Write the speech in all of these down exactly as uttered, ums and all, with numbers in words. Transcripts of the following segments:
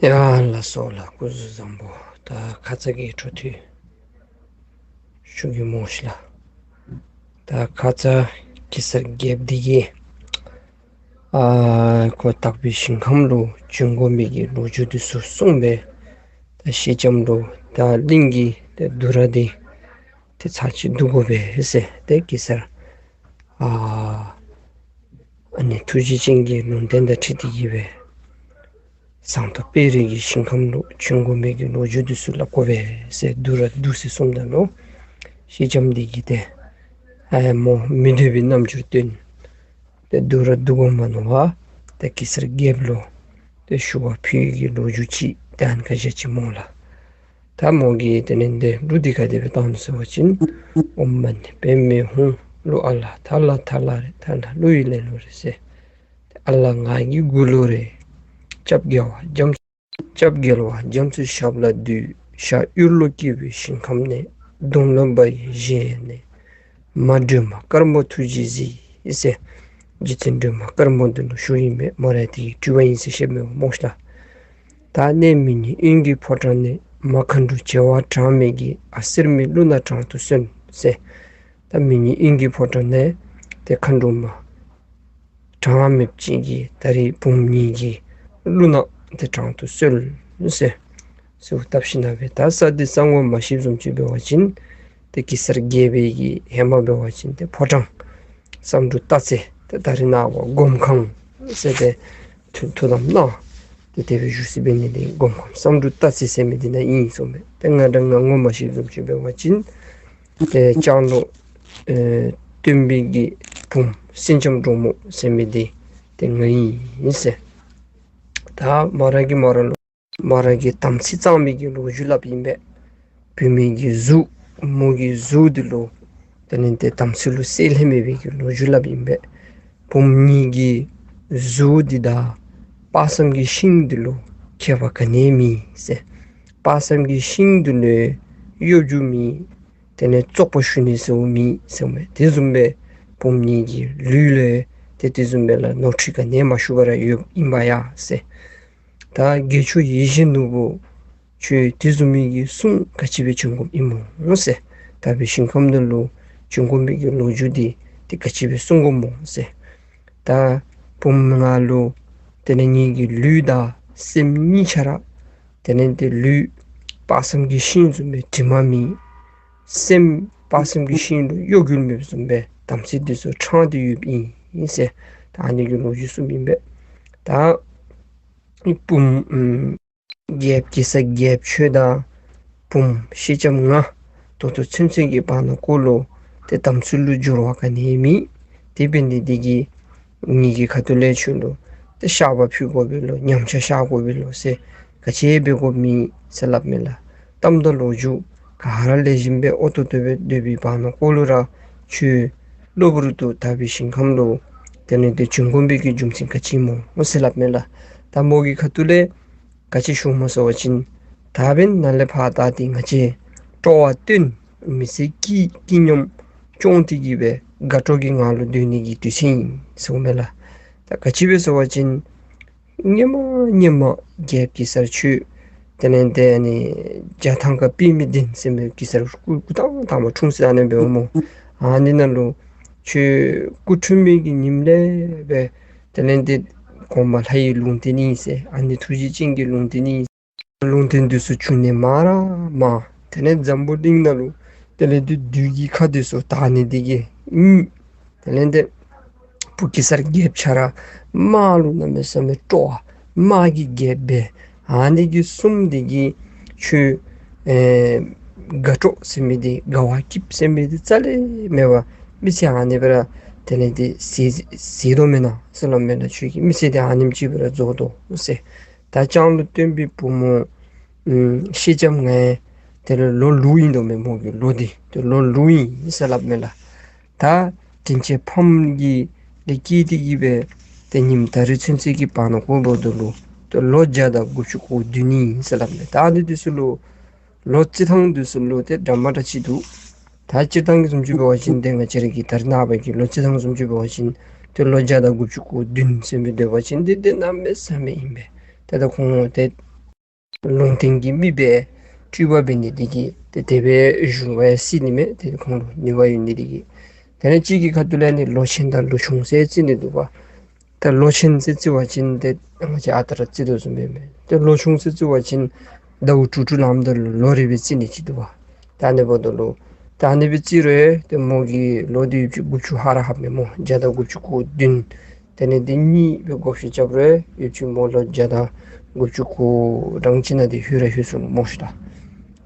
ཡ་ལགས་སོ་ལགས། སྐུ་གཟུགས་བཟང་པོ། ད་ཁ་ཙ་གི་འཕྲོ་མཐུད་ཞུ་གེ་སྨོ་ཤིག་ལགས། ད་ཁ་ཙ་གེ་སར་རྒྱལཔོ་འདི་གིས་ཨ་ཁོ་དག་པའི་ཞིང་ཁམས་ལུ་བྱོན་དགོ་མི་གི་ལོ་རྒྱུས་འདི་ཚུ་གསུངས་སྦེ་ད་ཤེལ་ལྕམ་ལུ་ད་གླིང་གི་ཏེ་འདུ་ར་འདི་ཏེ་ཚར་གཅིག་འདུ་དགོ་པས་ཟེར་ཏེ་གེ་སར་ཨ་ཨ་ནི་ཐུགས་རྗེ་ཅན་གྱི་ལུང་བསྟན་དང་འཁྲིལ་ཏེ་གི་སྦེ་ཟངས་མདོག་དཔལ་རི་གི་ཞིང་ཁམས་ལུ་བྱོན་དགོ་མི་གི་ལོ་རྒྱུས་འདི་ཚུ་སླབ་དགོ་པས་ཟེར་འདུ་ར་འདུ་ཟེར་གསུངམ་ད་ལུ་ཤེལ་ལྕམ་འདི་གིས་ཏེ་ཨ་མོ་མི་འདོད་པའི་རྣམ་འགྱུར་སྟོན། ཏེ་འདུ་ར་འདུ་དགོ་མ་མནོ་བར་ཏེ་གེ་སར་རྒྱལཔོ་ལུ་ཏེ་ཞུ་བ་ཕུལ་གྱི་ལོ་རྒྱུས་ཅིག་ཏེ་ཨ་ནི་ཁ་བཞག་ཅི་སྨོ་ལགས། ད་མོ་གིས་དེ་ལས་ཏེ་གླུ་འདི་ག་དེ་སྦེ་བཏང་ནུག་ཟེར་བ་ཅིན། ཨོཾ་མ་ཎི་པདྨེ་ཧཱུྃ། གླུ་ཨ་ལ་ཐ་ལ་ཐ་ལ་རེད། ཐ་ལ་གླུ་ཡི་ལེན་ལུགས་རེད་ཟེར། ཨ་ལ་ངག་གི་འགུག་ལུགས་རེད། སྐྱབས་རྒྱལ་བ་རྒྱ་མཚོ། སྐྱབས་རྒྱལ་བ་རྒྱ་མཚོའི་ཞབས་ལ་འདུད། ཤར་གཡུ་ལོ་སྐྱེ་བོའི་ཞིང་ཁམས་ནས། སྡོང་ལོ་བ་ཡི་གཞལ་ཡས་ནས། མ་སྒྲོལ་མ་དཀར་མོ་ཐུགས་རྗེས་གཟིགས་ཟེར། རྗེ་བཙུན་སྒྲོལ་མ་དཀར་མོ་འདི་ལུ་ཞུཝ་ཨིན་པས། མོ་ར་དེ་གི་སྤྲུལ་པ་ཨིན་ཟེར་བཤདཔ་མས་སྨོ་ཤིག་ལགས། ད་གནས་མི་ཉིད་དབྱིངས་ཀྱི་ཕོ་བྲང་ནས། མ་མཁའ་འགྲོ་བྱེ་བ་གྲངས་མེད་ཀྱིས། ཨ་གསེར་མིག་ཀླུ་ནག་དྲང་དུ་གསོལ་ཟེར། ད་མི་ཉིད་དབྱིངས་ཀྱི་ཕོ་བྲང་ནས་ཏེ་མཁའ་འགྲོ་མ་གྲངས་མེདཔ་ཅིག་གིས་ད་རིས་བུམོ་ཉིད་ཀྱི་ཀླུ་ནག་དེ་དྲང་དུ་གསོལ་ཟེར་གསོལཝ་བཏབ་ཞིནམ་ལས་ད་ས་འདི་ས་ངོ་མ་ཤེསཔ་བཟུམ་ཅིག་འབད་བ་ཅིན་ཏེ་གེ་སར་རྒྱལ་པོའི་གི་ཧེ་མ་འབད་བ་ཅིན་ཏེ་ཕོ་བྲང་བསམ་འགྲུབ་སྟག་རྩེ་ཏེ་ད་རིས་ནངས་པ་སྒོམ་ཁང་ཟེར་ཏེ་ཐུགས་ཐུགས་དམ་གནང་སྟེ་དེ་སྦེ་བཞུགས་ས་འབད་ནི་འདི་སྒོམ་ཁང་བསམ་འགྲུབ་སྟག་རྩེ་ཟེར་མི་འདི་ནང་ཨིན་གསུངམ་མས། ཏེ་ང་འདྲ་ང་ངོ་མ་ཤེསཔ་བཟུམ་ཅིག་འབད་བ་ཅིན་ཏེ་ལྕང་ལོ་ཨེ་སྟོན་པའི་གི་བུམོ་སེང་ལྕམ་འབྲུག་མོ་ཟེར་མི་འདི་ཏེ་ང་ཨིན་ཟེར། ད་མོ་ར་གིས་མོ་ར་ལུ་མོ་ར་གི་དམ་ཚིག་གཙང་མི་གི་ལོ་རྒྱུས་སླབ་ཨིན་པས། བུད་མེད་ཀྱི་གཟུགས་མོ་གི་གཟུགས་འདི་ལུ་དེ་ལས་ཏེ་དམ་ཚིག་ལུ་སེལ་ལྷད་མེད་པའི་གི་ལོ་རྒྱུས་སླབ་ཨིན་པས། བུམོ་ཉིད་ཀྱི་གཟུགས་འདི་དང་དཔག་བསམ་གྱི་ཤིང་འདི་ལུ་ཁྱད་པར་ག་ནི་མེད་ཟེར། དཔག་བསམ་གྱི་ཤིང་འདི་ལུ་གཡོ་སྒྱུ་མེད། དེ་ལས་བཙོག་པ་ཞུ་ནི་ཟེརཝ་མེད་ཟེརཝ་མས། དེ་བཟུམ་སྦེ་བུམོ་ཉིད་ཀྱི་ལུས་ལུ་ཏེ་དེ་བཟུམ་སྦེ་ལགས་ནོར་འཁྲུལ་ག་ནི་མ་ཞུགས་པར་ཡོདཔ་ཨིན་པ་ཡ་ཟེར། ད་དགེ་ཕྱུག་ཡིད་བཞིན་ནོར་བུ་ཁྱོད་དེ་བཟུམ་མའི་གི་གསུང་ག་ཅི་སྦེ་བྱུང་དགོཔ་ཨིན་སྨོ་ཟེར། དག་པའི་ཞིང་ཁམས་འདི་ལུ་བྱུང་དགོ་མི་གི་ལོ་རྒྱུས་འདི་ཏེ་ག་ཅི་སྦེ་གསུང་དགོཔ་སྨོ་ཟེར། ད་བུམོ་ང་ལུ་དེ་ལས་ངེ་གི་ལུས་དང་སེམས་གཉིས་ཆ་ར་དེ་ལས་ཏེ་ལུས་དཔག་བསམ་གྱི་ཤིང་བཟུམ་སྦེ་དྲི་མ་མེད། སེམས་དཔག་བསམ་གྱི་ཤིང་ལུ་གཡོ་སྒྱུ་མེདཔ་བཟུམ་སྦེ་དམ་ཚིག་འདི་ཚུ་དྲང་སྟེ་ཡོདཔ་ཨིན་ཟེར། ད་ཨ་ནི་གི་ལོ་རྒྱུས་གསུངམ་ཨིན་པས། ད་བུམོ་ཨམ་རྒྱལཔོ་གེ་སར་རྒྱལཔོ་ཁྱོད་དང་བུམོ་ཤེལ་ལྕམ་ང་ད་ལྟོ་ཚུན་ཚོད་ཀྱི་བར་ན་ཀོ་ལུ་ཏེ་དམ་ཚིག་ལུ་འགྱུར་བ་ག་ནི་མེད། དེ་འབད་ནི་འདི་གིས་ངེ་གི་ཁ་ཐུག་ལས་ཁྱོད་ལུ་ཏེ་བཤགས་པ་ཕུལ་དགོ་པས་ལོ། ཉམས་ཆག་བཤགས་དགོ་པས་ལོ་ཟེར་ག་ཅི་འབད་དགོཔ་མེད་ཟེར་སླབ་མས་ལགས། གཏམ་དང་ལོ་རྒྱུས་ག་ར་ལེགས་ཤོམ་སྦེ་ཨོ་ཏོ་ཏོ་སྦེ་སྡོད་པའི་བར་ན་ཀོ་ལུ་ར་ཁྱོད་གློ་བུར་དུ་དག་པའི་ཞིང་ཁམས་ལུ་དེ་ལས་ཏེ་བྱོན་དགོ་པའི་གི་རྒྱུ་མཚན་ག་ཅི་སྨོ་ཟེར་སླབ་མས་ལགས། ད་མོ་གི་ཁ་ཐུག་ལས་ག་ཅི་ཞུཝ་སྨོ་ཟེར་བ་ཅིན་ད་འབདན་ནཱ་ལས་ཕར་ད་ཏེ་ང་བཅས་སྤྲོ་བ་བཏོན་མི་ཚེ་སྐྱིད་སྐྱིད་ཉམས་སྐྱོང་སྟེ་གི་སྦེ་དགའ་སྤྲོ་གི་ངང་ལུ་སྡོད་ནི་གི་དུས་ཚོད་ཨིན་ཟེརཝ་མས་ལགས། ད་ག་ཅི་སྦེ་ཟེར་བ་ཅིན་སྔོན་མ་སྔོན་མ་རྒྱལཔོ་གེ་སར་ཁྱོད་དེ་ལས་ཏེ་ཨ་ནི་རྒྱ་ཐང་ཁ་པདྨའི་གདན་ཟེར་མི་གེ་སར་སྐུ་སྐུ་ཐང་ཐང་མ་འཁྲུངས་ས་ཨ་ནི་འབདཝ་སྨོ། ཨ་ནི་ནང་ལུ་ཁྱོད་སྐུ་འཁྲུངས་མི་གི་ཉིནམ་ལས་སྦེ་དེ་ལས་ཏེ་གོང་མ་ལྷ་ཡི་ལུང་བསྟན་ཨིན་ཟེར། ཨ་ནི་ཐུགས་རྗེ་ཅན་གྱི་ལུང་བསྟན་ཨིན། ལུང་བསྟན་འདི་ཚུ་འབྱུང་ནི་མང་ར་མང་། དེ་ལས་འཛམ་བུ་གླིང་ནང་ལུ་དེ་ལས་ཏེ་བདུད་ཀྱི་ཁ་འདི་ཚུ་དག་ནི་འདི་གིས་ཨིན། དེ་ལས་ཏེ་བུ་གེ་སར་རྒྱལཔོ་ཁྱོད་ར་དམག་ལུ་གནམ་མེད་ས་མེད་སྤྲོ་བ་དམག་གི་རྒྱལཔོ་སྦེ་ཨ་ནི་གི་གསུམ་འདི་གིས་ཁྱོད་ཨེ་དགའ་སྤྲོ་ཟེར་མི་འདི་དགའ་བ་སྐྱིདཔ་ཟེར་མི་འདི་རྩ་ལས་མེད་པར་མི་ཚེ་ཨ་ནི་སྦེ་ར་དེ་ལས་ཏེ་ཟད་ཟད་དོ་མེན་ན་ཟེར་སླབ་མས་ལགས། ཁྱོད་ཀྱི་མི་ཚེ་འདི་ཨ་ནེམ་ཅིག་སྦེ་ར་རྫོགས་དོ་ཟེར། ད་ལྕང་ལོ་སྟོན་པའི་བུ་མོ་ཨམ་ཤེལ་ལྕམ་ང་ཡང་དེ་ལུ་ལོ་ལུག་ཨིན་དོ་མས། མོ་གི་ལོ་འདི་ཏེ་ལོ་ལུག་ཨིན་ཟེར་སླབ་མས་ལགས། ད་དྲིན་ཅན་ཕམ་གྱི་ལས་སྐྱེས་ཏེ་གི་སྦེ་ཏེ་ཉིནམ་ད་རིས་ཚུན་ཚོད་ཀྱི་བར་ན་ཀོ་ལུ་དོ་ལུ་ཏེ་ལོ་བརྒྱ་དང་དགུ་བཅུ་གོ་བདུན་ཨིན་ཟེར་སླབ་མས། ད་ཨ་ནི་འདི་ཚུ་ལུ་ལོ་རྩི་ཐངས་འདི་ཚུ་ལུ་ཏེ་འདྲ་མ་འདྲཝ་ཅིག་འདུག། ད་སྤྱིར་བཏང་གི་བཟུམ་ཅིག་འབད་བ་ཅིན་ཏེ་ང་བཅས་ར་གི་ད་རིས་ནངས་པ་གི་ལོ་རྩི་ཐངས་བཟུམ་ཅིག་འབད་བ་ཅིན་ཏེ་ལོ་བརྒྱ་དང་དགུ་བཅུ་གོ་བདུན་ཟེར་མི་འདི་འབད་བ་ཅིན་འདི་ཏེ་གནམ་མེད་ས་མེད་ཨིན་པས། ཏེ་ད་ཁོང་ཏེ་ ལུང་བསྟན་གྱི་མི་སྦེ་སྤྲུལ་པ་འབད་ནི་འདི་གིས་ཏེ་དེ་སྦེ་བཞུགས་པ་སྲིད་ནི་མས། ཏེ་ཁོང་ལུ་ནུས་པ་ཡོད་ནི་འདི་གིས། དེ་ལས་གཅིག་གི་ཁ་ཐུག་ལས་ནི་ལོ་ཆེན་དང་ལོ་ཆུང་ཟེར་རྩི་ནི་འདུག་པ། ད་ལོ་ཆེན་ཟེར་རྩི་བ་ཅིན་ཏེ་ང་བཅས་ཨ་རྟག་ར་རྩི་དོ་བཟུམ་སྦེ་མས། ཏེ་ལོ་ཆུང་ཟེར་རྩི་བ་ཅིན་ཟླཝ་དྲུག་དྲུག་ལངམ་ད་ལུ་ལོ་རེ་སྦེ་རྩི་ནི་ཅིག་འདུག་པ། ད་ཨ་ནི་འབདཝ་ད་ལུ་ད་ཨ་ནི་སྦེ་རྩི་རུང་ཏེ་མོ་གི་ལོ་འདི་ཡོད་ཅིག་དགུ་བཅུ་ཧ་ར་ཧབ་མས་སྨོ། བརྒྱ་དང་དགུ་བཅུ་གོ་བདུན། དེ་ལས་འདི་གཉིས་སྦེ་བགོ་བཤའ་རྐྱབ་རུང་ཡོད་ཅིག་མོ་ལོ་བརྒྱ་དང་དགུ་བཅུ་གོ་གྲངས་ཅིག་ནང་འདི་ལྷོད་ར་ལྷོད་སོང་ནུག་སྨོ་ཤིག་ད།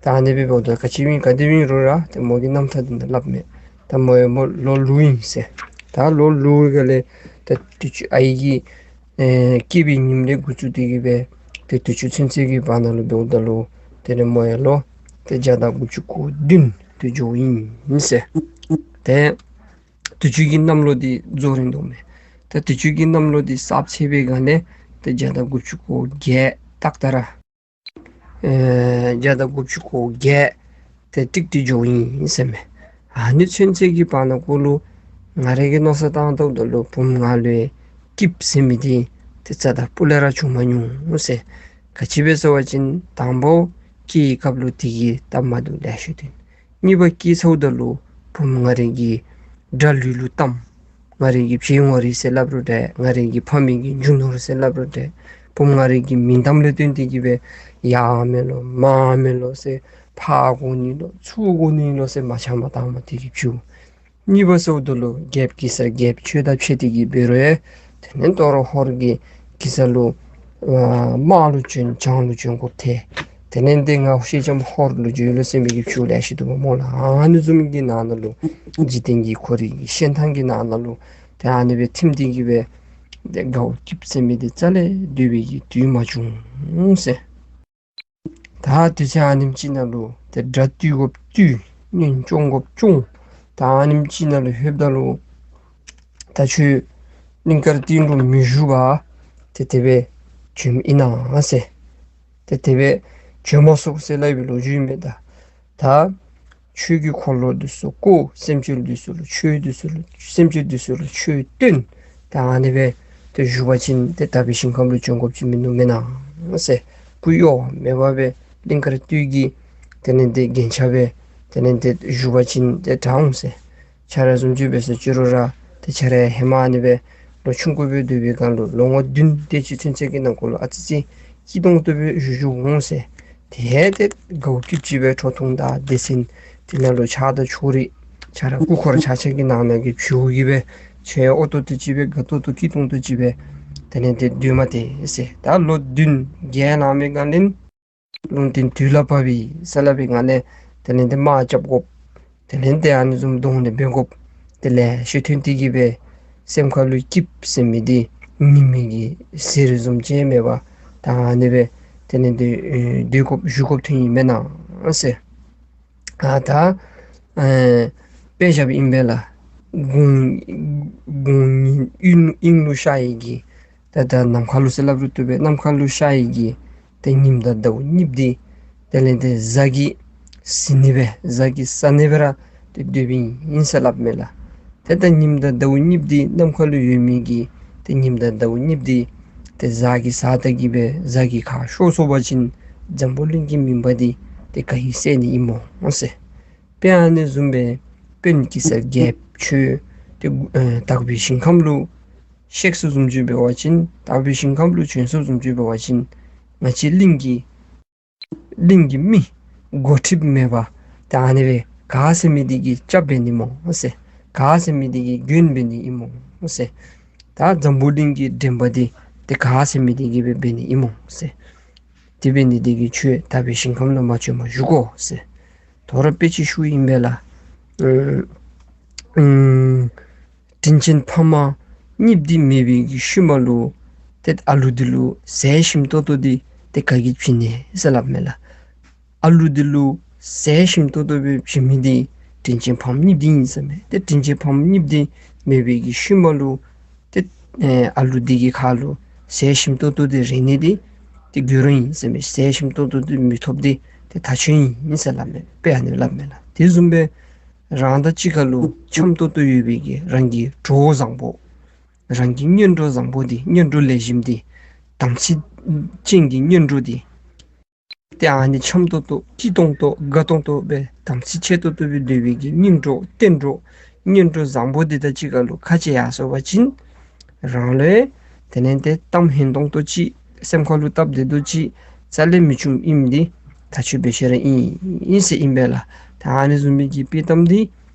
ད་ཨ་ནི་སྦེ་འབདཝ་ད་ག་ཅི་ཨིན་ག་དེ་ཨིན་རུང་ར་ཏེ་མོ་གི་རྣམ་ཐར་འདི་ནང་སླབ་མས། ད་མོ་ཡང་མོ་ལོ་ལུག་ཨིན་ཟེར། ད་ལོ་ལུག་ག་ལས་ད་དུས་ཅི་ཨའི་གི་ཨེ་སྐྱེས་པའི་ཉིནམ་ལས་འགོ་བཙུགས་ཏེ་གི་སྦེ་ཏེ་དུས་ཅི་ཚུན་ཚོད་ཀྱི་བར་ན་ལུ་འབདཝ་ད་ལུ་དེ་ལས་མོ་ཡང་ལོ་ཏེ་བརྒྱ་དང་དགུ་བཅུ་གོ་བདུན་དེ་ཅིག་ཨིན་ཟེར། ཏེ་དུས་ཅི་གི་གནམ་ལོ་འདི་རྫོགས་རན་དོ་མས། ད་དུས་ཅི་གི་གནམ་ལོ་འདི་གསརཔ་ཚེས་པའི་སྒང་ལས་ཏེ་བརྒྱ་དང་དགུ་བཅུ་གོ་བརྒྱད་ཏག་ཏག་ར་ཨེ་བརྒྱ་དང་དགུ་བཅུ་གོ་བརྒྱད་ཏེ་ཏིག་ཏིག་འགྱོཝ་ཨིན་ཟེར་མས། ཨ་ནི་ཚུན་ཚོད་ཀྱི་བར་ན་གུ་ལུ་ང་རའི་གི་མནོ་བསམ་བཏངམ་ད་ལུ་བུམོ་ང་ལུ་སྐྱིདཔ་ཟེར་མི་འདི་ཏེ་རྩ་དང་སྤུ་ལས་ར་བྱུང་མ་མྱོང་ཟེར། ག་ཅི་སྦེ་ཟེར་བ་ཅིན་དང་པོ་སྐྱེ་བའི་སྐབས་ལུ་དེ་གི་སྟབས་མ་བདེཝ་ལེ་ཤ་ཐོན། གཉིས་པ་སྐྱེ་ཚརཝ་ད་ལུ་བུམོ་ང་རའི་གི་དགྲ་ལུས་ལུ་བལྟམས། ང་རའི་གི་བྱད་ངོ་རིས་ཟེར་སླབ་རུང་འདྲ། ང་རའི་གི་ཕ་མའི་གི་རྒྱུ་ནོར་ཟེར་སླབ་རུང་འདྲ། བུམོ་ང་རའི་གི་མིང་གཏམ་ལས་བརྟེན་ཏེ་གི་སྦེ་ཡར་མེན་ལོ་མར་མེན་ལོ་ཟེར་ཕར་དགོ་ནི་ལོ་ཚུར་དགོ་ནི་ལོ་ཟེར་མ་ཆགས་མ་དྭངས་མ་དེ་གི་བྱུང་། གཉིས་པ་ཟེརཝ་ད་ལུ་རྒྱལཔོ་གེ་སར་རྒྱལཔོ་ཆོས་དང་ཕྱད་དེ་གི་འབད་རུང་ཡང་དེ་ལས་དོ་རུང་ཧོར་གྱིས་གེ་སར་ལུ་ཨ་དམག་ལུ་བྱོན་བྱང་ལུ་བྱོན་དགོཔ་ཐལ། དེ་ལས་འདི་ང་ཤེས་ལྕམ་ཧོར་ལུ་བྱོན་ལོ་ཟེར་མི་གི་བྱུང་ལེ་ཤ་འདུག་པ་སྨོ་ལགས། ཨ་ནི་བཟུམ་གྱི་ནང་ན་ལུ་འཇིག་རྟེན་གྱི་ཁོ་རའི་གི་ཤན་ཐང་གི་ནང་ན་ལུ་ཏེ་ཨ་ནི་སྦེ་ཐིམ་སྟེ་གི་སྦེ་ཏེ་དགའཝ་སྐྱིདཔ་ཟེར་མི་འདི་རྩ་ལས་སྡོད་པའི་གི་དུས་མ་བྱུང་ཟེར། ད་དུས་ཚོད་ཨ་ནེམ་ཅིག་ནང་ལུ་ཏེ་དགྲ་བཏུལ་དགོཔ་བཏུལ། གཉེན་སྐྱོང་དགོཔ་སྐྱོང་། ད་ཨ་ནེམ་ཅིག་ནང་ལུ་ལྷོདཔ་ད་ལུ་ད་ཁྱོད་གླིང་དཀར་སྟོད་ལུ་མི་བཞུགས་པར་ཏེ་དེ་སྦེ་བྱོནམ་ཨིན་ན་ཟེར། ཏེ་དེ་སྦེ་བྱོན་མ་ཚུགས་ཟེར་སླབ་པའི་ལོ་རྒྱུས་ཨིན་པས་ད། ད་ཆོས་ཀྱི་འཁོར་ལོ་འདི་ཚུ་བསྐོར། སེམས་ཅན་འདི་ཚུ་ལུ་ཆོས་འདི་ཚུ་ལུ་སེམས་ཅན་འདི་ཚུ་ལུ་ཆོས་སྟོན། ད་ཨ་ནི་སྦེ་ཏེ་བཞུགས་པ་ཅིན་ཏེ་དག་པའི་ཞིང་ཁམས་ལུ་བྱོན་དགོཔ་ཅིག་མིན་ནུག་མེན་ན་ཟེར། བུ་གཡོག་མེད་པར་སྦེ་གླིང་དཀར་སྟོད་ཀྱི་དེ་ལས་འདི་རྒྱན་ཆ་སྦེ་དེ་ལས་འདི་བཞུགས་པ་ཅིན་ཏེ་དྲག་འོང་ཟེར། ཁྱོད་ར་བཟུམ་ཅིག་འབད་ཟེར་ཅི་རུང་ར་ཏེ་ཁྱོད་ར་ཧེ་མ་ཨ་ནི་སྦེ་ལོ་ཆུང་ཀུ་སྦེ་སྡོད་པའི་སྒང་ལུ་ལོ་ངོ་བདུན་དེ་ཅིག་ཚུན་ཚོད་ཀྱི་ནང་འཁོད་ལུ་ཨ་ཙི་ཅིག་སྐྱིད་ཏོང་ཏོ་སྦེ་བཞུགས་བཞུགསཔ་འོང་ཟེར། ཏེ་ཏེ་དགའཝ་སྐྱིདཔ་ཅིག་སྦེ་ཁྲོ་ཐུང་དང་སྡེ་ཚན་དེ་ནང་ལུ་ཆགས་སྡང་ཕྱོགས་རིས་ཆ་ར་སྐུ་འཁོར་ཆ་ཁྱབ་ཀྱི་ནང་ན་གི་བྱུར་གྱིས་སྦེ་ཆེ་ཨོ་ཏོ་ཏོ་ཅིག་སྦེ་དགའ་ཏོག་ཏོ་སྐྱིད་ཏོང་ཏོ་ཅིག་སྦེ་དེ་ལས་འདི་སྡོད་མ་སྟེར་ཟེར། ད་ལོ་བདུན་བརྒྱད་ལང་མི་སྒང་ལས་ལུང་བསྟན་དུས་ལ་བབ་པས་ཟེར་སླབ་པའི་སྒང་ལས་དེ་ལས་འདི་དམག་རྐྱབ་དགོཔ། དེ་ལས་འདི་ཨ་ནི་བཟུམ་གདོང་ལེན་འབད་དགོཔ། དེ་ལེ་ཤ་ཐོན་ཏེ་གི་སྦེ་སེམས་ཁ་ལུ་སྐྱིདཔ་ཟེར་མི་འདི་ཉིམ་གི་ཟེར་བཟུམ་ཅིག་མེད་པར་ད་ཨ་ནི་སྦེ་དེ་ལས་འདི་ཨེ་སྡོད་དགོཔ་བཞུགས་དགོཔ་ཐོན་ཡི་མེན་ན་ཟེར། ཨ་ད་ཨེ་དཔེ་བཞག་པ་ཨིན་པས་ལགས། དགུང་དགུང་ཉིན་དབྱིངས་དབྱིངས་ལུ་ཤར་ཡི་གི་ད་ད་ནམ་མཁའ་ལུ་ཟེར་སླབ་རུང་བཏུབ་པས། ནམ་མཁའ་ལུ་ཤར་ཡི་གི་ཏེ་ཉིམ་དང་ཟླཝ་གཉིསཔ་འདི་དེ་ལས་ཏེ་གཟའ་གིས་ཟིན་ནི་སྦེ་གཟའ་གིས་ཟ་ནི་སྦེ་ར་ཏེ་སྡོདཔ་ཨིན་ཟེར་སླབ་མས་ལགས། ཏེ་ད་ཉིམ་དང་ཟླཝ་གཉིསཔ་འདི་ནམ་མཁའ་ལུ་ཡོད་མི་གི་ཏེ་ཉིམ་དང་ཟླཝ་གཉིསཔ་འདི་ཏེ་གཟའ་གིས་ཟ་ད་གི་སྦེ་གཟའ་གིས་ཁ་ཤོར་སོང་པ་ཅིན་འཛམ་བུ་གླིང་གི་མུན་པ་འདི་ཏེ་ག་གིས་བསལ་ནི་ཨིན་མོ་ཟེར། དཔེ་ཨ་ནི་བཟུམ་སྦེ་དཔོན་གེ་སར་རྒྱལཔོ་ཁྱོད་ཏེ་ཨེ་དག་པའི་ཞིང་ཁམས་ལུ་གཤེགས་སོ་བཟུམ་ཅིག་འབད་བ་ཅིན་དག་པའི་ཞིང་ཁམས་ལུ་བྱོན་སོ་བཟུམ་ཅིག་འབད་བ་ཅིན་ང་བཅས་གླིང་གི་གླིང་གི་མི་འགོ་ཁྲིདཔ་མེད་པར་ད་ཨ་ནི་སྦེ་ག་ཟེར་མི་འདི་གི་སྐྱབས་འབད་ནི་སྨོ་ཟེར། ག་ཟེར་མི་འདི་གི་མགོན་འབད་ནི་ཨིན་སྨོ་ཟེར། ད་འཛམ་བུ་གླིང་གི་འདྲེན་པ་འདི་ཏེ་ག་ཟེར་མི་འདི་གིས་སྦེ་འབད་ནི་ཨིན་སྨོ་ཟེར། དེ་འབད་ནི་འདི་གིས་ཁྱོད་དག་པའི་ཞིང་ཁམས་ལུ་མ་བྱོནམ་བཞུགས་དགོ་ཟེར། དོ་རུང་དཔེ་ཅིག་ཞུཝ་ཨིན་པས་ལགས། ཨུམ་ཨུམ་དྲིན་ཅན་ཕ་མ་གཉིསཔ་འདི་མེད་པའི་གི་ཤུལ་མ་ལུ་ཏེ་ཨ་ལུ་འདི་ལུ་ཟས་ཞིམ་ཏོག་ཏོ་འདི་ཏེ་ག་གིས་བྱིན་ནི་ཟེར་སླབ་མས་ལགས། ཨ་ལུ་འདི་ལུ་ཟས་ཞིམ་ཏོག་ཏོ་སྦེ་བྱིན་མི་འདི་དྲིན་ཅན་ཕམ་གཉིསཔ་འདི་ཨིན་ཟེར་མས། ཏེ་དྲིན་ཅན་ཕམ་གཉིསཔ་འདི་མེད་པའི་གི་ཤུལ་མ་ལུ་ཏེ་ཨེ་ཨ་ལུ་འདི་གི་ཁ་ལུ་ཟས་ཞིམ་ཏོག་ཏོ་འདི་རེག་ནི་འདི་ཏེ་དགོས་རུང་ཨིན་ཟེར་མས། ཟས་ཞིམ་ཏོག་ཏོ་འདི་མི་ཐོབ་འདི་ཏེ་ཐག་ཆོད་ཨིན་ཟེར་སླབ་མས། དཔེ་ཨ་ནི་སླབ་མས་ལགས། དེ་བཟུམ་སྦེ་རང་དང་གཅིག་ཁར་ལུ་འཆམ་ཏོག་ཏོ་ཡོད་པའི་གི་རང་གི་གྲོགས་བཟང་པོ་རང་གི་གཉེན་གྲོགས་བཟང་པོ་འདི་གཉེན་གྲོགས་ལེགས་ཤོམ་འདི་དམ་ཚིག་ཅན་གྱི་གཉེན་གྲོགས་འདི་ ཏེ་ཨ་ནི་འཆམ་ཏོག་ཏོ་སྐྱིད་ཏོང་ཏོ་དགའ་ཏོང་ཏོ་སྦེ་དམ་ཚིག་ཆེ་ཏོག་ཏོ་སྦེ་སྡོད་པའི་གི་སྙིང་གྲོགས་བསྟེན་གྲོགས་གཉེན་གྲོགས་བཟང་པོ་འདི་དང་གཅིག་ཁར་ལུ་ཁ་འབྱལ་ཡར་སོང་པ་ཅིན་རང་ལུ་དེ་ལས་ཏེ་གཏམ་སྙན་ཏོང་ཏོ་ཅིག་སེམས་ཁར་ལུ་སྟབས་བདེ་ཏོག་ཏོ་ཅིག་རྩ་ལས་མི་འབྱུང་ཨིནམ་འདི་ཐག་ཆོད་སྦེ་ཤེས་ར་ཨིན་ཨིན་ཟེར་ཨིན་པས་ལགས། ད་ཨ་ནི་བཟུམ་མའི་གི་དཔྱེ་གཏམ་འདི་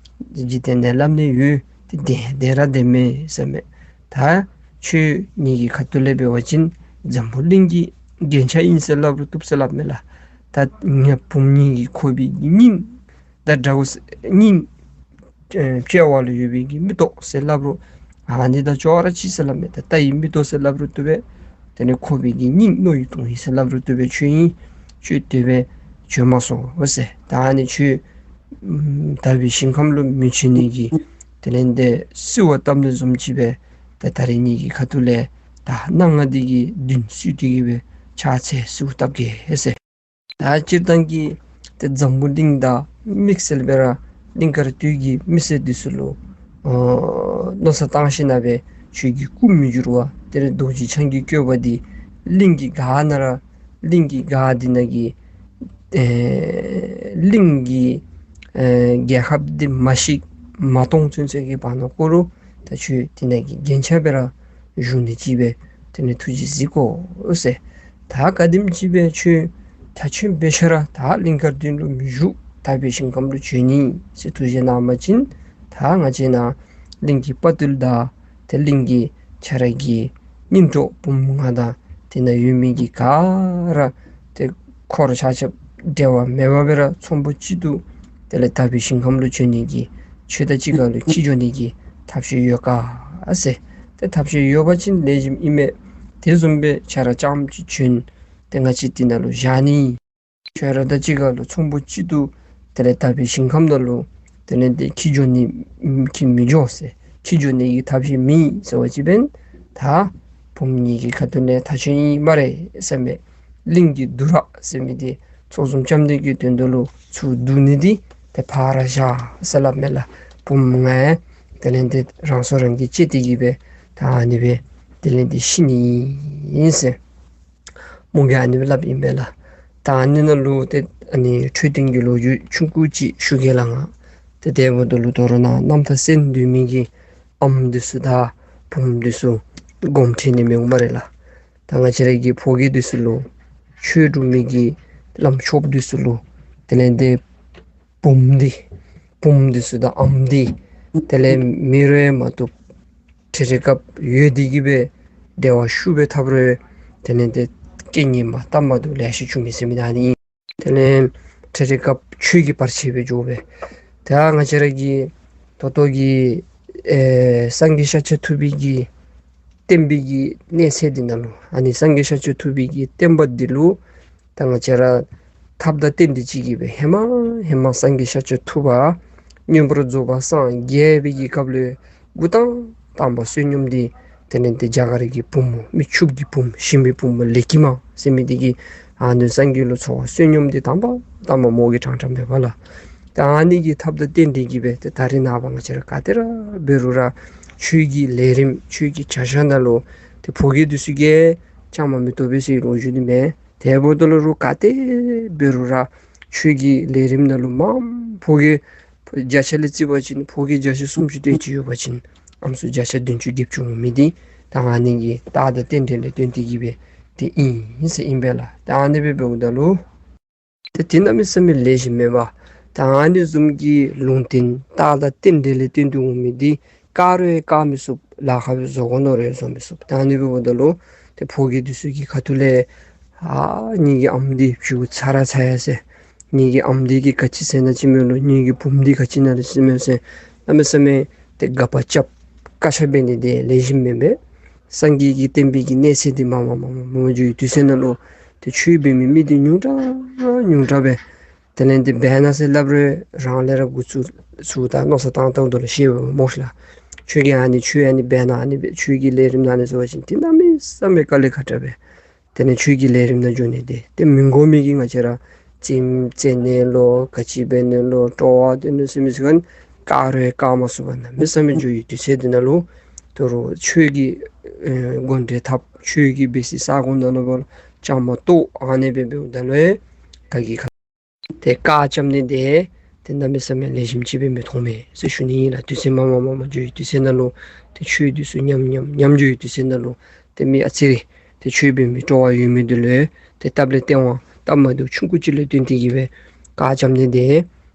འཇིག་རྟེན་འདི་སླབ་ནི་ཡོད། ཏེ་བདེན་བདེན་ར་བདེན་མས་ཟེར་མས། ད་ཁྱོད་ངེ་གི་ཁ་ཐུག་ལས་འབད་བ་ཅིན་འཛམ་བུ་གླིང་གི་རྒྱན་ཆ་ཨིན་ཟེར་སླབ་རུང་བཏུབ་ཟེར་སླབ་མས་ལགས། ད་ངེ་བུམོ་ངེ་གི་ཁོག་པའི་གི་སྙིང་དང་འདྲཝ་སྙིང་ཨེ་དཔྱལ་བ་ལུ་ཡོད་པའི་གི་མིག་ཏོ་ཟེར་སླབ་རུང་ཨ་ནི་དང་ཅོག་ར་གཅིག་ཟེར་སླབ་མས། ད་རྟ་ཡི་མིག་ཏོ་ཟེར་སླབ་རུང་བཏུབ་པས། དེ་ལས་ཁོག་པའི་གི་སྙིང་རྣོ་ཡི་དོན་ཧིང་ཟེར་སླབ་རུང་བཏུབ་པས། ཁྱོད་ཨིན་ཁྱོད་དེ་སྦེ་བྱོན་མ་སོང་འོ་ཟེར། ད་ཨ་ནི་ཁྱོད་ཨམ་དག་པའི་ཞིང་ཁམས་ལུ་མི་བྱོན་ནི་གི་དེ་ལས་འདི་གསོལ་བ་བཏབ་ནི་བཟུམ་ཅིག་སྦེ་ད་ད་རིས་ངེ་གི་ཁ་ཐུག་ལས་ད་གནངས་ང་འདི་གི་མདུན་བསུ་སྟེ་གི་སྦེ་ཕྱག་འཚལ་གསོལཝ་བཏབ་གེ་ཟེར། ད་སྤྱིར་བཏང་གི་ཏེ་འཛམ་བུ་གླིང་དང་དམིགས་བསལ་སྦེ་ར་གླིང་དཀར་སྟོད་ཀྱི་མི་སེར་འདི་ཚུ་ལུ་ཨོ་མནོ་བསམ་བཏང་ཞིན་ན་སྦེ་ཁྱོད་ཀྱི་སྐུ་མི་འགྱུར་བ་དེ་ལས་རྡོ་རྗེ་འཆང་གི་བཀོད་པ་འདི་གླིང་གི་ག་ན་ར་གླིང་གི་ག་འདི་ནང་གི་ཨེ་གླིང་གི་ཨེ་རྒྱལ་ཁབ་འདི་མ་ཤིག་མ་སྟོངས་ཚུན་ཚོད་ཀྱི་བར་ན་ཀོ་རུ་ད་ཁྱོད་དེ་ནང་གི་རྒྱན་ཆ་སྦེ་ར་བཞུགས་ནི་ཅིག་སྦེ་དེ་ནི་ཐུགས་རྗེ་གཟིགས་དགོ་ཟེར། ད་ག་དེམ་ཅིག་སྦེ་ཁྱོད་ད་ཁྱོད་འབད་ཤ་ར་ད་གླིང་དཀར་སྟོད་ལུ་མི་བཞུགས། དག་པའི་ཞིང་ཁམས་ལུ་བྱོན་ནི་ཟེར་ཐུགས་བཞེད་གནང་བ་ཅིན་ད་ང་བཅས་ནཱ་གླིང་གི་དཔའ་རྟུལ་དང་ཏེ་གླིང་གི་ཁྱེད་ར་གི་སྙིང་གྲོགས་བུམོ་ང་དང་དེ་ནང་ཡོད་མི་གི་ག་ར་ཏེ་འཁོར་ཆ་ཁྱབ་འབྲལ་བ་མེད་པར་སྦེ་ར་ཚོམ་བུ་གཅིག་ཏུ་དེ་ལས་དག་པའི་ཞིང་ཁམས་ལུ་བྱོན་ནི་གི་ཁྱོད་དང་གཅིག་ཁར་ལུ་འཁྱིད་འགྱོ་ནི་གི་ཐབས་ཤེས་ཡོད་ག་ཟེར། ཏེ་ཐབས་ཤེས་ཡོད་པ་ཅིན་ལེགས་ཤོམ་ཨིན་མས། དེ་བཟུམ་སྦེ་ཁྱེད་ར་རྐྱངམ་གཅིག་བྱོན། ཏེ་ང་བཅས་དེ་ནང་ལུ་བཞག་ནི། ཁྱོད་ར་དང་གཅིག་ཁར་ལུ་ཚོམ་བུ་གཅིག་ཏུ་དེ་ལས་དག་པའི་ཞིང་ཁམས་ནང་ལུ་དེ་ལས་འདི་འཁྱིད་འགྱོ་ནི་འཁྱིད་མི་འགྱོ་ཟེར། འཁྱིད་འགྱོ་ནི་གི་ཐབས་ཤེས་མེད་ཟེར་བ་ཅིན་འབདན་ད་བུམོ་ངེ་གི་ཁ་ཐུག་ལས་ཐག་ཆོད་ཨིན་སྨ་རེ་ཟེར་མས། གླིང་གི་བསྡུ་ར་ཟེར་མི་འདི་ཚོགས་འཛོམས་རྐྱབ་ནི་གི་དོན་དུ་ལུ་ཚུར་བསྡུ་ནི་འདི་ཏེ་ཕར་བཞག་ཟེར་སླབ་མས་ལགས། བུམོ་ང་ཡང་དེ་ལས་འདི་རང་སྲོག་རང་གིས་བཅད་དེ་གི་སྦེ་ད་ཨ་ནི་སྦེ་དེ་ལས་འདི་ཤི་ནི་ཨིན་ཟེར། མོ་གིས་ཨ་ནི་སྦེ་སླབ་ཨིན་པས་ལགས། ད་ཨ་ནི་ནང་ལུ་ཏེ་ཨ་ནི་འཕྲོད་བསྟེན་གྱི་ལོ་རྒྱུས་ཆུང་ཀུ་ཅིག་ཞུ་གེ་ལགས་ང་། ཏེ་དེ་འབདཝ་ད་ལུ་དོ་རུང་ནཱ་རྣམ་ཐར་གསན་སྡོད་མི་གི་ཨམ་འདི་ཚུ་དང་བུམོ་འདི་ཚུ་དགོངསམ་ཁྲེལ་ནི་མི་འོང་སྨ་རེ་ལགས། ད་ང་བཅས་ར་གི་ཕོ་རྒྱས་འདི་ཚུ་ལུ་ཆོས་སྒྲུབ་མི་གི་བླམ་ཆོསཔ་འདི་ཚུ་ལུ་དེ་ལས་འདི་བུམོ་འདི་བུམོ་འདི་ཚུ་དང་ཨམ་འདི་དེ་ལས་མེད་རུང་མ་བཏུབ་ཁྲི་རེ་སྐབས་ཡོད་དེ་གི་སྦེ་བདེ་བ་ཤུགས་སྦེ་ཐོབ་རུང་དེ་ལས་འདི་རྐྱེན་ངན་པ་སྟབས་མ་བདེཝ་ལེ་ཤ་བྱུང་མི་ཟེར་མི་ད་ཨ་ནི། དེ་ལས་ཁྲི་རེ་སྐབས་ཆོས་ཀྱི་བར་ཆད་སྦེ་འགྱོ་སྦེ། ད་ང་བཅས་ར་གི་ད་ལྟོ་གི་ཨེ་སངས་རྒྱས་ཤཱཀྱ་ཐུབ་པའི་གི་བསྟན་པའི་གི་གནས་ཚད་འདི་ནང་ལུ་ཨ་ནི་སངས་རྒྱས་ཤཱཀྱ་ཐུབ་པའི་གི་བསྟན་པ་འདི་ལུ་ད་ང་བཅས་ར་ཐབས་དང་རྟེན་འབྲེལ་ཅིག་གིས་སྦེ་ཧེ་མ་ཧེ་མ་སངས་རྒྱས་ཤཱཀྱ་ཐུབ་པ་མངོན་པར་རྫོགས་པ་སངས་རྒྱས་པའི་གི་སྐབས་ལུ་འགོ་དང་དང་པ་བསོད་སྙོམས་འདི་དེ་ལས་འདི་རྒྱ་གར་གྱི་བུམོ་མི་ཕྱུགཔོ་གི་བུམོ་ཞིང་པའི་བུམོ་ལེགས་སྐྱེས་མ་ཟེར་མི་འདི་གིས་ཨ་ནི་སངས་རྒྱས་ལུ་འཚོ་བ་བསོད་སྙོམས་འདི་དང་པ་དང་པ་མོ་གིས་དྲང་དྲངམ་མས་པ་ལགས། ད་ཨ་ནི་གི་ཐབས་དང་རྟེན་འབྲེལ་གྱིས་སྦེ་ཏེ་ད་རེས་ནངས་པ་ང་བཅས་ར་ག་ཏེ་ར་འབད་རུང་ར་ཆོས་ཀྱི་ལས་རིམ་ཆོས་ཀྱི་བྱ་བཞག་ནང་ལུ་ཏེ་ཕོ་རྒྱས་འདི་ཚུ་གིས་བཅའ་མར་མི་གཏོགས་པས་ཟེར་ལོ་རྒྱུས་འདི་མེད། དེ་འབདཝ་ད་ལུ་རུང་ག་ཏེ་འབད་རུང་ར་ཆོས་ཀྱི་ལས་རིམ་ནང་ལུ་མངམ་ཕོ་རྒྱས་བརྒྱ་ཆ་ལས་བརྩི་བ་ཅིན་ཕོ་རྒྱས་བརྒྱ་ཆ་སུམ་ཅུ་དེ་ཅིག་ཡོད་པ་ཅིན་ཨམ་སྲུ་བརྒྱ་ཆ་བདུན་ཅུ་བརྒྱད་ཅུ་འོང་མི་འདི་ད་ཨ་ནི་གི་རྟགས་དང་རྟེན་འབྲེལ་ལས་བརྟེན་ཏེ་གིས་སྦེ་ཏེ་ཨིན་ཟེར་ཨིན་པས་ལགས། ད་ཨ་ནི་སྦེ་འབདཝ་ད་ལུ་ཏེ་དེ་གནམ་མེད་ས་མེད་ལེགས་ཤོམ་མེན་པ། ད་ཨ་ནི་བཟུམ་གྱི་ལུང་བསྟན་རྟགས་དང་རྟེན་འབྲེལ་ལས་བརྟེན་ཏེ་འོང་མི་འདི་བཀག་རུང་བཀག་མི་ཚུགས། ལཱ་ཁག་སྦེ་བཟོ་དགོ་མནོ་རུང་བཟོ་མི་ཚུགས། ད་ཨ་ནི་འབདཝ་ད་ལུ་ཏེ་ཕོ་རྒྱས་འདི་ཚུ་གི་ཁ་ཐུག་ལས་ཨ་ངེ་གི་ཨམ་འདི་བྱུར་ཚར་ར་ཚར་ཡི་ཟེར། ངེ་གི་ཨམ་འདི་གིས་ག་ཅི་ཟེར་ན་ཅིག་མས་ལོ། ངེ་གི་བུམོ་འདི་ག་ཅི་ན་ར་ཅིག་མས་ཟེར། གནམ་མེད་ས་མེད་ཏེ་དགག་པ་རྐྱབ་བཀག་ཆ་འབད་ནི་འདི་ལེགས་ཤོམ་མེན་པས། སངས་རྒྱས་ཀྱི་བསྟན་པའི་གི་གནས་ཚད་འདི་མར་མར་མར་མར་མར་འགྱོ་བའི་དུས་ཚོད་ནང་ལུ་ཏེ་ཆོས་འབད་མི་མི་འདི་ཉུང་དྲགས་ཉུང་དྲགས་སྦེ། དེ་ལས་འདི་འབད་ན་ཟེར་སླབ་རུང་རང་ལས་ར་འགོ་བཙུགས་བཙུགས་ད་མནོ་བསམ་བཏང་བཏངམ་ད་ལུ་ཤེས་པས་སྨོ་ཤ་ལགས། ཆོས་ཀྱི་ཨ་ནི་ཆོས་ཨ་ནི་འབད་ན་ཨ་ནི་འབད་ཆོས་ཀྱི་ལས་རིམ་ནང་ཨ་ནི་ཟེར་བ་ཅིན་འདི་གནམ་མེད་ས་མེད་དཀའ་ལས་ཁག་དྲགས་སྦེ། དེ་ལས་ཆོས་ཀྱི་ལས་རིམ་ནང་འགྱོ་ནི་འདི་ཏེ་མི་དགོ་མི་གི་ང་བཅས་ར་རྩེདམོ་རྩེ་ནི་ལོ་ག་ཅི་འབད་ནི་ལོ་སྤྲོ་བ་སྟོན་ནི་ཟེར་མི་ཚུ་ག་ནི་བཀག་རུང་བཀག་མ་ཚུགས་པར་གནམ་མེད་ས་མེད་འགྱོ་བའི་དུས་ཚོད་འདི་ནང་ལུ་ད་རུང་ཆོས་ཀྱི་ཨེ་དགོངས་འགྲེལ་འཐབ་ཆོས་ཀྱི་འབད་སའི་ས་གོ་ནང་ལུ་བཅའ་མར་གཏོགས་ཨ་ནི་སྦེ་འབདཝ་ད་ལུ་ ཁ་གི་ཁ་ཏེ་བཀའ་བཅམ་ནི་དེ་ཏེ་གནམ་མེད་ས་མེད་ལེགས་ཤོམ་ཅིག་སྦེ་མི་མཐོང་མས་ཟེར་ཞུ་ནི་ཨིན་ལགས། དུས་ཚོད་མང་མང་མང་མང་འགྱོ་བའི་དུས་ཚོད་ནང་ལུ་ཏེ་ཆོས་འདི་ཚུ་ཉམས་ཉམས་ཉམས་འགྱོ་བའི་དུས་ཚོད་ནང་ལུ་ཏེ་མི་ཨ་ཙི་རེ་ཏེ་ཆོས་འབད་མི་སྤྲོ་བ་ཡོད་མི་འདི་ལུ་ཏེ་སྟབས་ལས་སྟེས་དབང་སྟབས་མ་བདེཝ་ཆུང་ཀུ་ཅིག་ལས་བརྟེན་ཏེ་གིས་སྦེ་བཀའ་བཅམ་ནི་དེ་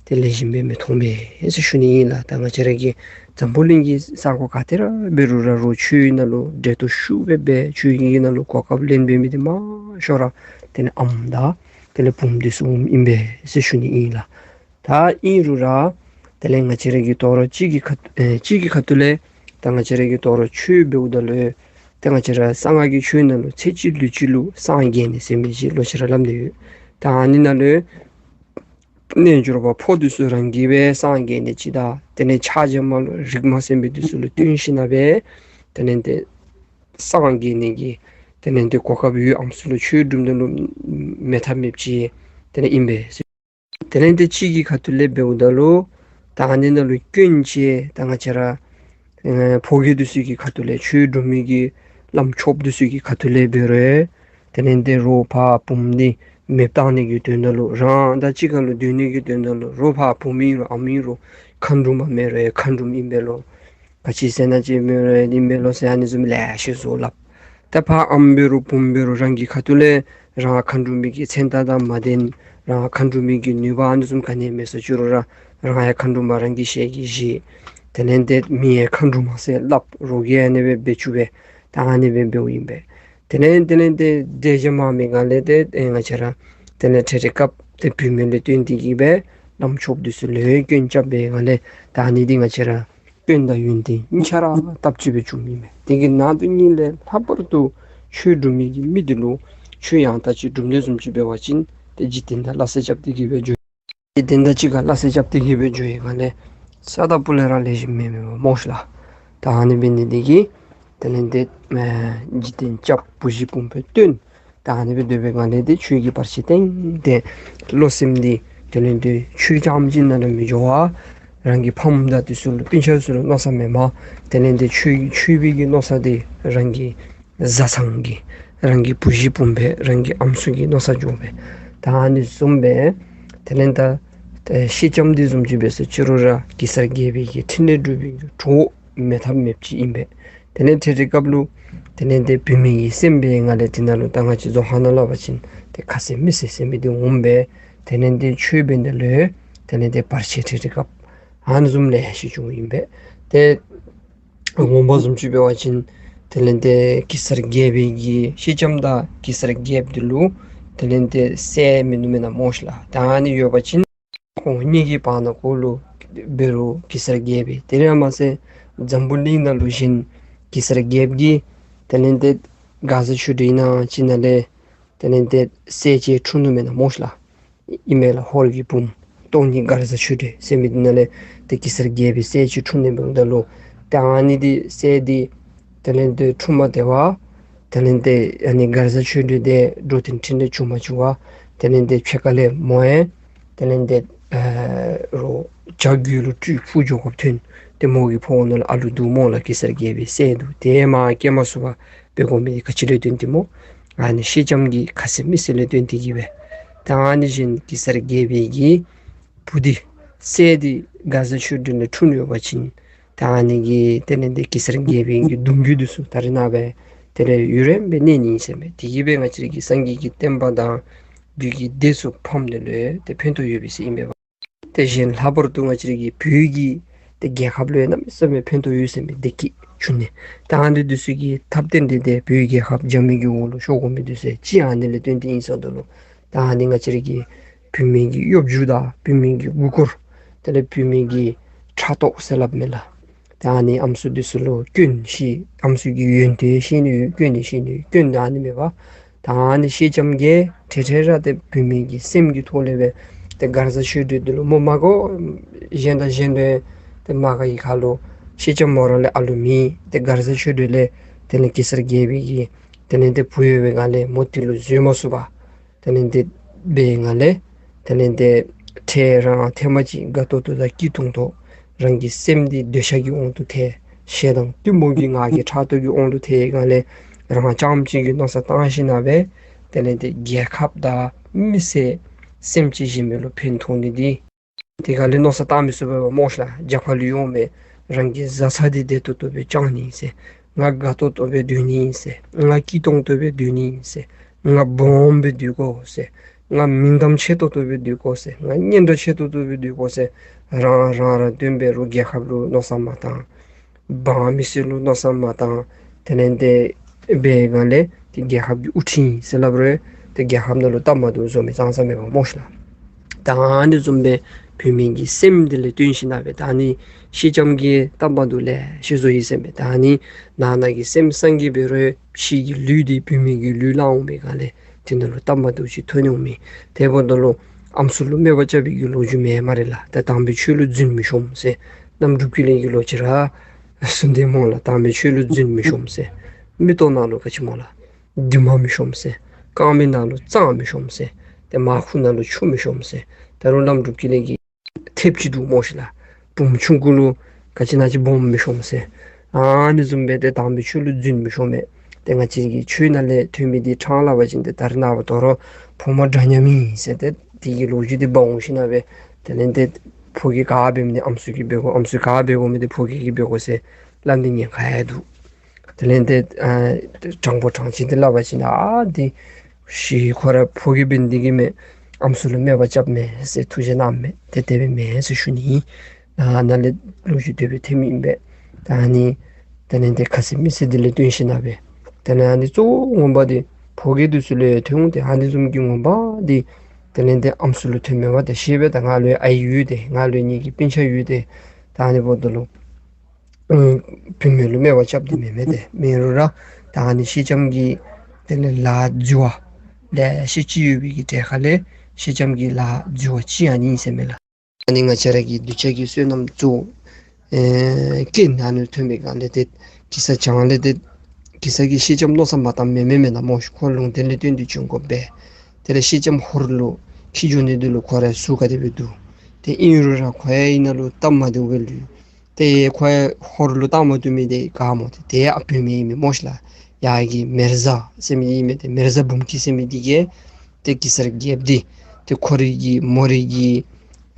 ཏེ་ལེགས་ཤོམ་སྦེ་མི་མཐོང་མས་ཟེར་ཞུ་ནི་ཨིན་ལགས། ད་ང་བཅས་ར་གི་འཛམ་བུ་གླིང་གི་ས་གོ་ག་ཏེ་ར་འབད་རུང་ར་རོགས་ཆོས་ནང་ལུ་འབྲེལ་གཏོགས་ཤུགས་སྦེ་འབད་ཆོས་ཀྱི་ནང་ལུ་གོ་སྐབས་ལེན་འབད་མི་འདི་མང་ཤོས་ར་དེ་ལས་ཨམ་དང་དེ་ལས་བུམོ་འདི་ཚུ་ཨིན་པས་ཟེར་ཞུ་ནི་ཨིན་ལགས། ད་ཨིན་རུང་ར་དེ་ལས་ང་བཅས་ར་གི་དོ་རུང་གཅིག་གི་ཁ་ཨེ་གཅིག་གི་ཁ་ཐུག་ལས་ད་ང་བཅས་ར་གི་དོ་རུང་ཆོས་འབདཝ་ད་ལུ་ཏེ་ང་བཅས་ར་གསང་སྔགས་ཀྱི་ཆོས་ནང་ལུ་ཚེ་གཅིག་ལུས་གཅིག་ལུ་སངས་རྒྱས་ནི་ཟེར་མི་ཅིག་ལོག་ཅི་ར་སླབ་སྟེ་ཡོད། ད་ཨ་ནི་ནང་ལུ་རྣལ་འབྱོར་པ་ཕོ་འདི་ཚུ་རང་གིས་སྦེ་སངས་རྒྱས་ནི་ཅིག་དང་དེ་ལས་ཕྱག་རྒྱ་མ་ལུ་རིག་མ་ཟེར་མི་འདི་ཚུ་ལུ་བསྟུན་ཞིནམ་ལས་དེ་ལས་ཏེ་སངས་རྒྱས་ནི་གི་དེ་ལས་ཏེ་གོ་སྐབས་ཡོད། ཨམ་སྲུ་ལུ་ཆོས་སྒྲུབ་ནི་ལུ་མེད་ཐབས་མེདཔ་ཅིག་དེ་ལས་ཨིན་པས། དེ་ལས་ཏེ་གཅིག་གི་ཁ་ཐུག་ལས་འབདཝ་ད་ལུ་ད་ཨ་ནི་ནང་ལུ་སྐྱོན་ཅིག་ད་ང་བཅས་ར་ཨེ་ཕོ་རྒྱས་འདི་ཚུ་གི་ཁ་ཐུག་ལས་ཆོས་སྒྲུབ་མི་གི་བླམ་ཆོསཔ་འདི་ཚུ་གི་ཁ་ཐུག་ལས་འབད་རུང་དེ་ལས་ཏེ་རོགས་ཕར་བུམོ་འདི་མེདཔ་བཏང་ནི་གི་དོན་དག་ལུ་རང་དང་གཅིག་ཁར་ལུ་སྡོད་ནི་གི་དོན་དག་ལུ་རོགས་ཕར་བུམོ་ཨིན་རུང་ཨམ་ཨིན་རུང་མཁའ་འགྲོ་མ་མེན་རུང་མཁའ་འགྲོ་མ་ཨིན་པས་ལོ། ག་ཅི་ཟེར་ན་ཅིག་མེན་རུང་ཨིན་པས་ལོ་ཟེར་ཨ་ནི་བཟུམ་ལེ་ཤ་བཟོ་སླབ། ད་ཕར་ཨམ་འབད་རུང་བུམོ་འབད་རུང་རང་གི་ཁ་ཐུག་ལས་རང་མཁའ་འགྲོ་མ་གི་མཚན་རྟགས་དང་མ་ལྡན་རང་མཁའ་འགྲོ་མ་གི་ནུས་པ་ཨ་ནི་བཟུམ་ག་ནི་མེད་ཟེར་ཅི་རུང་ར་རང་ཡང་མཁའ་འགྲོ་མ་རང་གི་ཞལ་གྱིས་བཞེས། དེ་ལས་ཏེ་མི་ཡང་མཁའ་འགྲོ་མ་ཟེར་སླབ། རོགས་ཀྱིས་ཨ་ནི་སྦེ་འབད་བཅུག་པས། ད་ཨ་ནི་སྦེ་འབདཝ་ཨིན་པས། དེ་ལས་དེ་ལས་ཏེ་དེ་རྗེས་མ་མི་ག་ལས་ཏེ་ཨེ་ང་བཅས་ར་དེ་ལས་ཁྲེ་ཁྲེ་སྐབས་ཏེ་བུད་མེད་ལུ་བརྟེན་ཏེ་གིས་སྦེ་བླམ་ཆོསཔ་འདི་ཚུ་ལུ་སྐྱོན་རྐྱབ་པའི་ག་ལས་ད་ཨ་ནི་འདི་ང་བཅས་ར་སྐྱོན་དང་ཡོན་ཏན་གཉིས་ཆ་ར་སྟབས་གཅིག་སྦེ་བྱུངམ་ཨིན་མས། དེ་གི་ནང་དུ་གཉིས་ལས་ལྷག་པར་དུ་ཆོས་སྒྲུབ་མི་གི་མི་འདི་ལུ་ཆོས་ཡང་དག་ཅིག་སྒྲུབ་ནི་བཟུམ་ཅིག་འབད་བ་ཅིན་ཏེ་འཇིག་རྟེན་དང་སླ་བསྲེ་རྐྱབ་སྟེ་གིས་སྦེ་འགྱོ། འཇིག་རྟེན་དང་གཅིག་ཁར་སླ་བསྲེ་རྐྱབ་སྟེ་གིས་སྦེ་འགྱོ་བའི་ག་ལས་ས་དང་ཕུ་ལས་ར་ལེགས་ཤོམ་མེན་མས་སྨོ་ཤ་ལགས། ད་ཨ་ནི་འབད་ནི་འདི་གིས་དེ་ལས་ཏེ་ཨེ་འཇིག་རྟེན་རྐྱབ་བུ་གཞི་བུམོ་སྦེ་སྟོན། ད་ཨ་ནི་སྦེ་སྡོད་པའི་ག་ལས་ཏེ་ཆོས་ཀྱི་བར་ཆད་ཏན་ཏན་བློ་སེམས་འདི་དེ་ལས་ཏེ་ཆོས་རྐྱངམ་ཅིག་ནང་ལུ་མི་འགྱོ་བར་རང་གི་ཕམ་དང་འདི་ཚུ་ལུ་སྤུན་ཆ་ཚུ་ལུ་མནོ་བསམ་མེན་པར་དེ་ལས་ཏེ་ཆོས་ཆོས་པའི་གི་མནོ་བསམ་འདི་རང་གི་བཟའ་ཚང་གི་རང་གི་བུ་གཞི་བུམོ་སྦེ་རང་གི་ཨམ་སྲུ་གི་མནོ་བསམ་འགྱོཝ་མས། ད་ཨ་ནི་བཟུམ་སྦེ་དེ་ལས་ད་ཨེ་སེང་ལྕམ་འདི་བཟུམ་ཅིག་འབད་ཟེར་ཅི་རུང་ར་གེ་སར་རྒྱལ་པོའི་གི་ཕྲིན་ལས་སྒྲུབ་པའི་གི་གྲོགས་མེད་ཐབས་མེདཔ་ཅིག་ཨིན་པས། དེ་ལས་ཁྲེ་ཁྲེ་སྐབས་ལུ་དེ་ལས་ཏེ་བུད་མེད་ཀྱི་སེམས་འབད་བའི་ག་ལས་དེ་ནང་ལུ་ད་ང་བཅས་རྫོང་ཁ་ནང་སླབ་པ་ཅིན་ཏེ་ཁ་ཟེར་མི་ཟེར་ཟེར་མི་འདི་འོངམ་སྦེ་དེ་ལས་ཏེ་ཆོས་འབད་ནི་ལུ་དེ་ལས་ཏེ་བར་ཆད་ཁྲེ་ཁྲེ་སྐབས་ཨ་ནི་བཟུམ་ལེ་ཤ་བྱུངམ་ཨིན་པས། ཏེ་ངོ་མ་བཟུམ་ཅིག་འབད་བ་ཅིན་དེ་ལས་ཏེ་གེ་སར་རྒྱལ་པོའི་གི་སེང་ལྕམ་དང་གེ་སར་རྒྱལཔོ་འདི་ལུ་དེ་ལས་ཏེ་སྲས་མིན་ནུག་མེན་ན་སྨོ་ཤ་ལགས། ད་ཨ་ནི་ཡོད་པ་ཅིན་ཁོང་གཉིས་ཀྱི་བར་ན་གུ་ལུ་འབད་རུང་གེ་སར་རྒྱལ་པོའི་དེ་ར་མ་ཚད་འཛམ་བུ་གླིང་ནང་ལུ་བཞིན་གེ་སར་རྒྱལཔོ་གིས་དེ་ལས་ཏེ་མགར་བཟའ་ཆོས་སྒྲོན་ནང་ཅིག་ནང་ལས་དེ་ལས་ཏེ་སྲས་ཅིག་འཁྲུངས་ནུག་མེན་ན་སྨོ་ཤ་ལགས། ཨིན་མས་ལགས། ཧོར་གྱི་བུམོ་སྟོང་ཉིད་མགར་བཟའ་ཆོས་སྒྲོན་ཟེར་མི་འདི་ནང་ལས་ཏེ་གེ་སར་རྒྱལ་པོའི་སྲས་ཅིག་འཁྲུངས་ནི་འབདཝ་ད་ལུ་ཏེ་ཨ་ནི་འདི་སྲས་འདི་དེ་ལས་ཏེ་འཁྲུངས་མ་སྟེར་བར་དེ་ལས་ཏེ་ཨ་ནི་མགར་བཟའ་ཆོས་སྒྲོན་འདི་འགྲོ་དོན་འཕྲིན་ལས་བྱུང་མ་བྱུང་བར་དེ་ལས་ཏེ་ཕྱི་ཁ་ལས་མོ་ཡང་དེ་ལས་ཏེ་ཨ་རོགས་བྱ་རྒོད་ལུ་སྤྲུལ་འཕུར་འགྱོ་དགོཔ་ཐོན། ཏེ་མོ་གི་ཕོཝ་ནང་ལུ་ཨ་ལུ་འདུག་སྨོ་ལགས། གེ་སར་རྒྱལ་པོའི་སྲས་འདུག། དེ་མ་སྐྱེ་མ་ཚུགས་པར་འབད་དགོ་མི་འདི་ག་ཅི་ལས་བརྟེན་ཏེ་སྨོ། ཨ་ནི་སེང་ལྕམ་གྱི་ཁ་ཟེར་མི་ཟེར་ལས་བརྟེན་ཏེ་གིས་སྦེ། ད་ཨ་ནི་བཞིན་གེ་སར་རྒྱལ་པོའི་གི་བུ་འདི་སྲས་འདི་མགར་བཟའ་ཆོས་སྒྲོན་ལུ་འཁྲུངས་ཡོད་པ་ཅིན་ད་ཨ་ནི་གི་དེ་ལས་ཏེ་གེ་སར་རྒྱལ་པོའི་གི་གདུང་རྒྱུད་འདི་ཚུ་ད་རེས་ནངས་པ་དེ་ལས་ཡུན་རིངམོ་སྦེ་གནས་ནི་ཨིན་ཟེར་མས། དེ་གིས་སྦེ་ང་བཅས་ར་གི་སངས་རྒྱས་ཀྱི་བསྟན་པ་དང་བོད་ཀྱི་སྡེ་ཚུ་ཕམ་ནི་ལུ་ཏེ་ཕན་ཐོགས་ཡོད་པས་ཟེར་ཨིན་པས། དེ་བཞིན་ལྷག་པར་དུ་ང་བཅས་ར་གི་བོད་ཀྱི་ཏེ་རྒྱལ་ཁབ་ལུ་ཡང་གནམ་མེད་ས་མེད་ཕན་ཐོགས་ཡོད་ཟེར་མི་བདེ་སྐྱིད་འབྱུང་ནི། ད་ཨ་ནི་འདི་ཚུ་གི་ཐབས་བརྟེན་ཏེ་ཏེ་བོད་རྒྱལ་ཁབ་རྒྱ་མི་གི་འོག་ལུ་ཤོར་དགོ་མི་འདི་ཚུ་ཅིག་ཨ་ནི་ལས་བརྟེན་ཏེ་ཨིན་ཟེརཝ་ད་ལུ་ད་ཨ་ནི་ང་བཅས་ར་གི་བུད་མེད་ཀྱི་གཡོ་སྒྱུ་དང་བུད་མེད་ཀྱི་མགུ་སྐོར་དེ་ལས་བུད་མེད་ཀྱི་ཕྲག་དོག་ཟེར་སླབ་མས་ལགས། ད་ཨ་ནི་ཨམ་སྲུ་འདི་ཚུ་ལུ་སྐྱོན་བཤད་ཨམ་སྲུ་གི་ཡོན་ཏན་བཤད་ནི་ཡོད། སྐྱོན་ནི་བཤད་ནི་ཡོད། སྐྱོན་ད་ཨ་ནི་མེད་པར་ད་ཨ་ནི་སེང་ལྕམ་གྱིས་ཁྲེ་ཁྲེ་ར་ཏེ་བུད་མེད་ཀྱི་སེམས་ཀྱི་ཐོག་ལས་སྦེ་ཏེ་མགར་བཟའ་ཆོས་སྒྲོན་འདི་ལུ་མོ་མ་དགོ་གཞན་དང་གཞན་དོན་ཏེ་མ་དགའ་བའི་ཁར་ལུ་སེང་ལྕམ་མོ་ར་ལས་ཨ་ལུ་མེད། ཏེ་མགར་བཟའ་ཆོས་སྒྲོན་ལས་དེ་ལས་གེ་སར་རྒྱལ་པོའི་གི་དེ་ལས་ཏེ་བུ་ཡོད་པའི་སྒང་ལས་མོ་འདི་ལུ་བཟོད་མ་ཚུགས་པར་དེ་ལས་ཏེ་འབད་བའི་སྒང་ལས་དེ་ལས་ཏེ་ཁྲེ་རང་ཐེངས་མ་ཅིག་དགའ་ཏོག་ཏོ་དང་སྐྱིད་ཏོང་ཏོ་རང་གི་སེམས་འདི་འདོད་ཆགས་ཀྱི་དབང་དུ་ཐལ། ཞེ་སྡང་གཏི་མུག་གི་ང་རྒྱལ་ཕྲག་དོག་གི་དབང་དུ་ཐལ་བའི་སྒང་ལས་རང་རྐྱངམ་གཅིག་གི་མནོ་བསམ་བཏང་ཞིནམ་ལས་དེ་ལས་ཏེ་རྒྱལ་ཁབ་དང་མི་སེར་ སེམས་ཅན་གཞན་མི་ལུ་ཕན་ཐོགས་ནི་འདི་དེ་ག་ལས་མནོ་བསམ་བཏང་མི་ཚུགས་པས་སྨོ་ཤ་ལགས། རྒྱབ་ཁ་ལུ་འོང་མི་རང་གི་བཟའ་ཚང་འདི་བདེ་ཏོག་ཏོ་སྦེ་བཅང་ནི་ཨིན་ཟེར། ང་དགའ་ཏོག་ཏོ་སྦེ་སྡོད་ནི་ཨིན་ཟེར། ང་སྐྱིད་ཏོང་ཏོ་སྦེ་སྡོད་ནི་ཨིན་ཟེར། ང་སྦོམ་སྦེ་སྡོད་དགོ་ཟེར། ང་མིང་གཏམ་ཆེ་ཏོག་ཏོ་སྦེ་སྡོད་དགོ་ཟེར། ང་སྙན་གྲགས་ཆེ་ཏོག་ཏོ་སྦེ་སྡོད་དགོ་ཟེར། རང་རང་རང་དོན་འབད་རུང་རྒྱལ་ཁབ་ལུ་མནོ་བསམ་མ་བཏང་། འབངས་མི་སེར་ལུ་མནོ་བསམ་མ་བཏང་། དེ་ལས་ཏེ་འབད་སྒང་ལས་ཏེ་རྒྱལ་ཁབ་ཀྱི་དབུ་ཁྲིད་ཟེར་སླབ་རུང་ཏེ་རྒྱལ་ཁབ་ནང་ལུ་སྟབས་མ་བདེཝ་བཟོ་མི་ཙང་ཙང་མེད་པས་སྨོ་ཤ་ལགས། ད་ཨ་ནི་བཟུམ་སྦེ་བུད་མེད་ཀྱི་སེམས་འདི་ལས་བརྟེན་ཞིནམ་ལས་ད་ཨ་ནི་སེང་ལྕམ་གྱིས་སྟབས་མ་བདེཝ་ལེ་ཤ་བཟོ་ཡི་ཟེར་མས། ད་ཨ་ནི་ནང་ན་གི་སེམས་བཟང་གི་འབད་རུང་ཕྱི་གི་ལུས་འདི་བུད་མེད་ཀྱི་ལུས་ལུ་འོང་བའི་སྒང་ལས་དེ་ནང་ལུ་སྟབས་མ་བདེཝ་ཅིག་ཐོན་འོང་མས། དེ་འབདཝ་ད་ལུ་ཨམ་སྲུ་ལུ་སྨད་པ་རྐྱབ་པའི་གི་ལོ་རྒྱུས་མེན་སྨ་རེ་ལགས། ད་དམ་པའི་ཆོས་ལུ་རྫུན་མི་ཤོམ་ཟེར། རྣམ་གྲུབ་ཀྱི་ལས་ཀྱི་ལོ་ཅི་ར་གསུངས་དེས་སྨོ་ལགས། དམ་པའི་ཆོས་ལུ་རྫུན་མི་ཤོམ་ཟེར། མིག་ཏོ་ནང་ལུ་ག་ཅི་སྨོ་ལགས། རྡུལ་མ་མི་ཤོམ་ཟེར། རྐངམ་ནང་ལུ་རྩང་མི་ཤོམ་ཟེར། ཏེ་མར་ཁུ་ནང་ལུ་ཆུ་མི་ཤོམ་ཟེར། ད་རུང་རྣམ་གྲུབ་ཀྱི་ལས་ཀྱི་ཐེབས་ཅིག་འདུག་སྨོ་ཤ་ལགས། བུམོ་ཆུང་ཀུ་ལུ་ག་ཅི་ཨིན་ན་ཅིག་སྦོམ་མི་ཤོམ་ཟེར། ཨ་ནི་བཟུམ་སྦེ་ཏེ་དམ་པའི་ཆོས་ལུ་རྫུན་མི་ཤོམ་མས། ཏེ་ང་བཅས་ཀྱི་ཆོས་ནང་ལས་ཐོན་མི་འདི་ཕྲང་སླབ་པ་ཅིན་ཏེ་ད་རེས་ནངས་པ་དོ་རུང་ཕོ་མོ་འདྲ་མཉམ་ཨིན་ཟེར་ཏེ་དེ་གི་ལོ་རྒྱུས་འདི་འབག་འོང་ཞིནམ་ལས་དེ་ལས་ཏེ་ཕོ་གིས་ག་འབད་མི་འདི་ཨམ་སྲུ་གིས་འབད་དགོ། ཨམ་སྲུ་གིས་ག་འབད་དགོ་མི་འདི་ཕོ་གིས་གིས་འབད་དགོ་ཟེར་སླབ་ནི་ཉེན་ཁ་ཡང་འདུག། དེ་ལས་ཏེ་ཨ་དྲང་པོ་དྲང་བཞིན་འདི་སླབ་པ་ཅིན་ཨ་འདི་ཤི་ཁོ་ར་ཕོ་གིས་འབད་ནི་འདི་གིས་མེན། ཨམ་སྲུ་ལུ་སྨད་པ་རྐྱབ་མེན་ཟེར་ཐུགས་བཞེད་གནངམ་མས། ཏེ་དེ་སྦེ་མེན་ཟེར་ཞུ་ནི་ཨིན། ཨ་ནཱ་ལས་ལོ་རྒྱུས་དེ་སྦེ་ཐོན་མི་ཨིན་པས། ད་ཨ་ནི་དེ་ལས་ཏེ་ཁ་ཟེར་མི་ཟེར་འདི་ལས་བརྟེན་ཞིནམ་ལས་དེ་ལས་ཨ་ནི་གཙོ་བོ་ངོ་མ་འདི་ཕོ་སྐྱེས་འདི་ཚུ་ལུ་ཐོན་འོང་། ཏེ་ཨ་ནི་བཟུམ་གྱི་ངོ་མ་འདི་དེ་ལས་ཏེ་ཨམ་སྲུ་ལུ་ཐོན་མེད་པ་ཏེ་ཤེས་པས། ད་ང་ལུ་ཨའི་ཡོད་དེ་ང་ལུ་ངེ་གི་སྤུན་ཆ་ཡོད་དེ་ད་ཨ་ནི་འབདཝ་ད་ལུ་ཨ་བུད་མེད་ལུ་སྨད་པ་རྐྱབ་སྟེ་མེན་མས། ཏེ་མེན་རུང་ར་ད་ཨ་ནི་སེང་ལྕམ་གྱི་དེ་ལས་ལཱ་རྫི་བ་ལེ་ཤ་ཅིག་ཡོད་པའི་གི་གྲལ་ཁ་ལས་སེང་ལྕམ་གྱི་ལཱ་རྫི་བ་ཅིག་ཨ་ནི་ཨིན་ཟེར་མས་ལགས། ཨ་ནི་ང་བཅས་ར་གི་གདུལ་བྱ་གི་བསོད་ནམས་གཙོ་བོ་ཨེ་རྐྱེན་ཨ་ནི་ཐོན་པའི་སྒང་ལས་ཏེ་གེ་སར་བྱང་ལས་ཏེ་གེ་སར་གྱིས་སེང་ལྕམ་མནོ་བསམ་མ་བཏངམ་མེན་མས་མེན་ན་སྨོ་ཤ། ཁོ་ལུང་བསྟན་ལས་བརྟེན་ཏེ་བྱོན་དགོ་པས། དེ་ལས་སེང་ལྕམ་ཧོར་ལུ་འཁྱིད་འགྱོ་ནི་འདི་ལུ་ཁོ་རའི་གཟུགས་ག་དེ་སྦེ་འདུག། ཏེ་ཨིན་རུང་ར་ཁོ་ཡང་ཨིན་ན་ལུ་སྟབས་མ་བདེཝ་སྦེ་ལུས། ཏེ་ཁོ་ཡང་ཧོར་ལུ་བཏང་མ་བཏུབ་མི་འདི་ག་སྨོ། ཏེ་དེ་ཡང་བུད་མེད་ཨིན་མས་སྨོ་ཤ་ལགས། ཡར་གྱི་མེ་བཟའ་ཟེར་མི་ཨིན་མས། ཏེ་མེ་བཟའ་འབུམ་སྐྱིད་ཟེར་མི་འདི་གིས་ཏེ་གེ་སར་རྒྱལཔོ་འདི་ཏེ་ཁོ་རའི་གི་མོ་རའི་གི་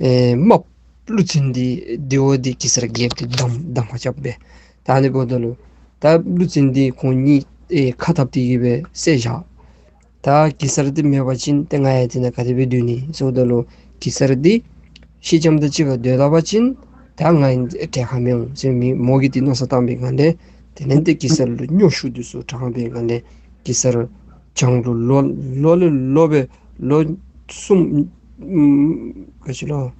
ཨེ་རྨགཔ་ཀླུ་བཙན་འདི་དེ་བ་འདི་གེ་སར་རྒྱལཔོ་འདི་གདམ་གདམ་ཁ་རྐྱབ་པས། ད་ཨ་ནི་འབདཝ་ད་ལུ་ད་ཀླུ་བཙན་འདི་ཁོང་གཉིས་ཨེ་ཁ་འཐབ་སྟེ་གི་སྦེ་བསད་བཞག། ད་གེ་སར་འདི་མེད་པ་ཅིན་ཏེ་ང་ཡང་དེ་ནང་ག་དེ་སྦེ་སྡོད་ནི་ཟེརཝ་ད་ལུ་གེ་སར་འདི་སེང་ལྕམ་དང་གཅིག་ཁར་སྡོད་ད་པ་ཅིན་ད་ང་གྲལ་ཁར་མི་འོང་ཟེར་མི་མོ་གིས་འདི་མནོ་བསམ་བཏང་པའི་སྒང་ལས་དེ་ལས་ཏེ་གེ་སར་ལུ་སྨྱོ་ཤུགས་འདི་ཚུ་དྲངས་པའི་སྒང་ལས་གེ་སར་བྱང་ལུ་ལོ་ལོ་ལས་ལོ་སྦེ་ལོ་གསུམ་ཨམ་ག་ཅི་ལོ་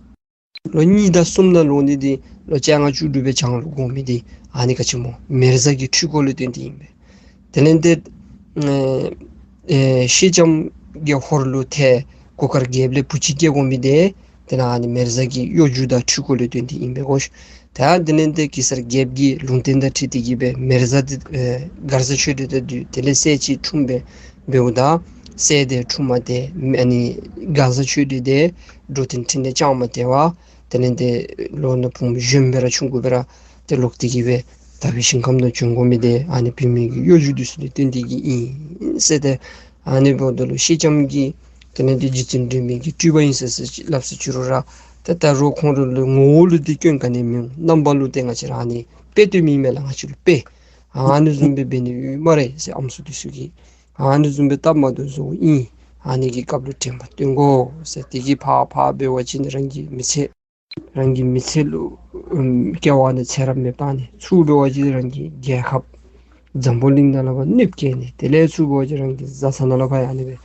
ལོ་གཉིས་དང་གསུམ་ནང་ལོག་ནི་འདི་ལོ་བཅོ་ལྔ་བཅུ་དྲུག་སྦེ་བྱང་ལུ་འགོར་མི་འདི་ཨ་ནི་ག་ཅི་སྨོ་མེ་བཟའ་གི་འཁྲུལ་འཁོར་ལས་བརྟེན་ཏེ་ཨིན་པས། དེ་ལས་ཏེ་ཨེ་ཨེ་སེང་ལྕམ་གྱིས་ཧོར་ལུ་ཐལ་གུར་དཀར་རྒྱལཔོ་ལས་བུ་ཅིག་སྐྱེ་དགོ་མི་འདི་དེ་ནང་ཨ་ནི་མེ་བཟའ་གི་གཡོ་སྒྱུ་དང་འཁྲུལ་འཁོར་ལས་བརྟེན་ཏེ་ཨིན་པས་གོ་ཤ། ད་དེ་ལས་ཏེ་གེ་སར་རྒྱལཔོ་གི་ལུང་བསྟན་དང་འཁྲིལ་ཏེ་གི་སྦེ་མེ་བཟའ་འདི་ཨེ་མགར་བཟའ་ཆོས་སྒྲོན་དང་འདུས། དེ་ལས་སྲས་ཅིག་འཁྲུངས་པས། འབདཝ་ད་སྲས་དེ་འཁྲུངས་མ་སྟེར་ཨ་ནི་མགར་བཟའ་ཆོས་སྒྲོན་དེ་འགྲོ་དོན་འཕྲིན་ལས་བསྐྱང་མ་སྟེར་བར་དེ་ལས་ཏེ་ལོག་ནཱ་བུམོ་གཞོནམ་སྦེ་ར་ཆུང་ཀུ་སྦེ་ར་ཏེ་ལོག་སྟེ་གི་སྦེ་དག་པའི་ཞིང་ཁམས་ནང་བྱོན་དགོ་མི་འདི་ཨ་ནི་བུད་མེད་ཀྱི་གཡོ་སྒྱུ་འདི་ཚུ་ལས་བརྟེན་ཏེ་གི་ཨིན་ཟེར། ཏེ་ཨ་ནི་འབདཝ་ད་ལུ་སེང་ལྕམ་གྱིས་དེ་ལས་ཏེ་རྗེ་བཙུན་སྒྲོལ་མའི་གི་སྤྲུལ་པ་ཨིན་ཟེར་ཟེར་ཅིག་སླབ་ཟེར་ཅི་རུང་ར་ཏེ་ད་རུང་ཁོང་ར་ལུ་ངོ་བོ་ལུ་འདི་སྐྱོན་ག་ནི་མི་འོང་། རྣམ་པ་ལུ་ཏེ་ང་བཅས་ར་ཨ་ནི་དཔེ་སྟོན་མི་ཨིན་མས་ལགས། ང་བཅས་ལུ་དཔེ་ཨ་ནི་བཟུམ་སྦེ་འབད་ནི་ཡོད་སྨ་རེ་ཟེར་ཨམ་སྲུ་འདི་ཚུ་གིས། ཨ་ནི་བཟུམ་སྦེ་སྟབས་མ་བདེཝ་བཟོཝ་ཨིན། ཨ་ནི་གི་སྐབས་ལུ་དྲན་པ་བཏོན་དགོ་ཟེར། དེ་གིས་ཕར་ཕར་འབད་བ་ཅིན་རང་གི་མི་ཚེ་རང་གི་མི་ཚེ་ལུ་ཨམ་སྐྱེ་བ་ནི་ཚེ་རབས་མེདཔ་བཏང་ནི། ཚུར་འབད་བ་ཅིན་རང་གི་རྒྱལ་ཁབ་འཛམ་བུ་གླིང་ནང་ལུ་ཕར་གནོདཔ་བཀལ་ནི། དེ་ལས་ཚུར་འབད་བ་ཅིན་རང་གི་བཟའ་ཚང་ནང་ལུ་ཕར་ཡང་ཨ་ནི་སྦེ་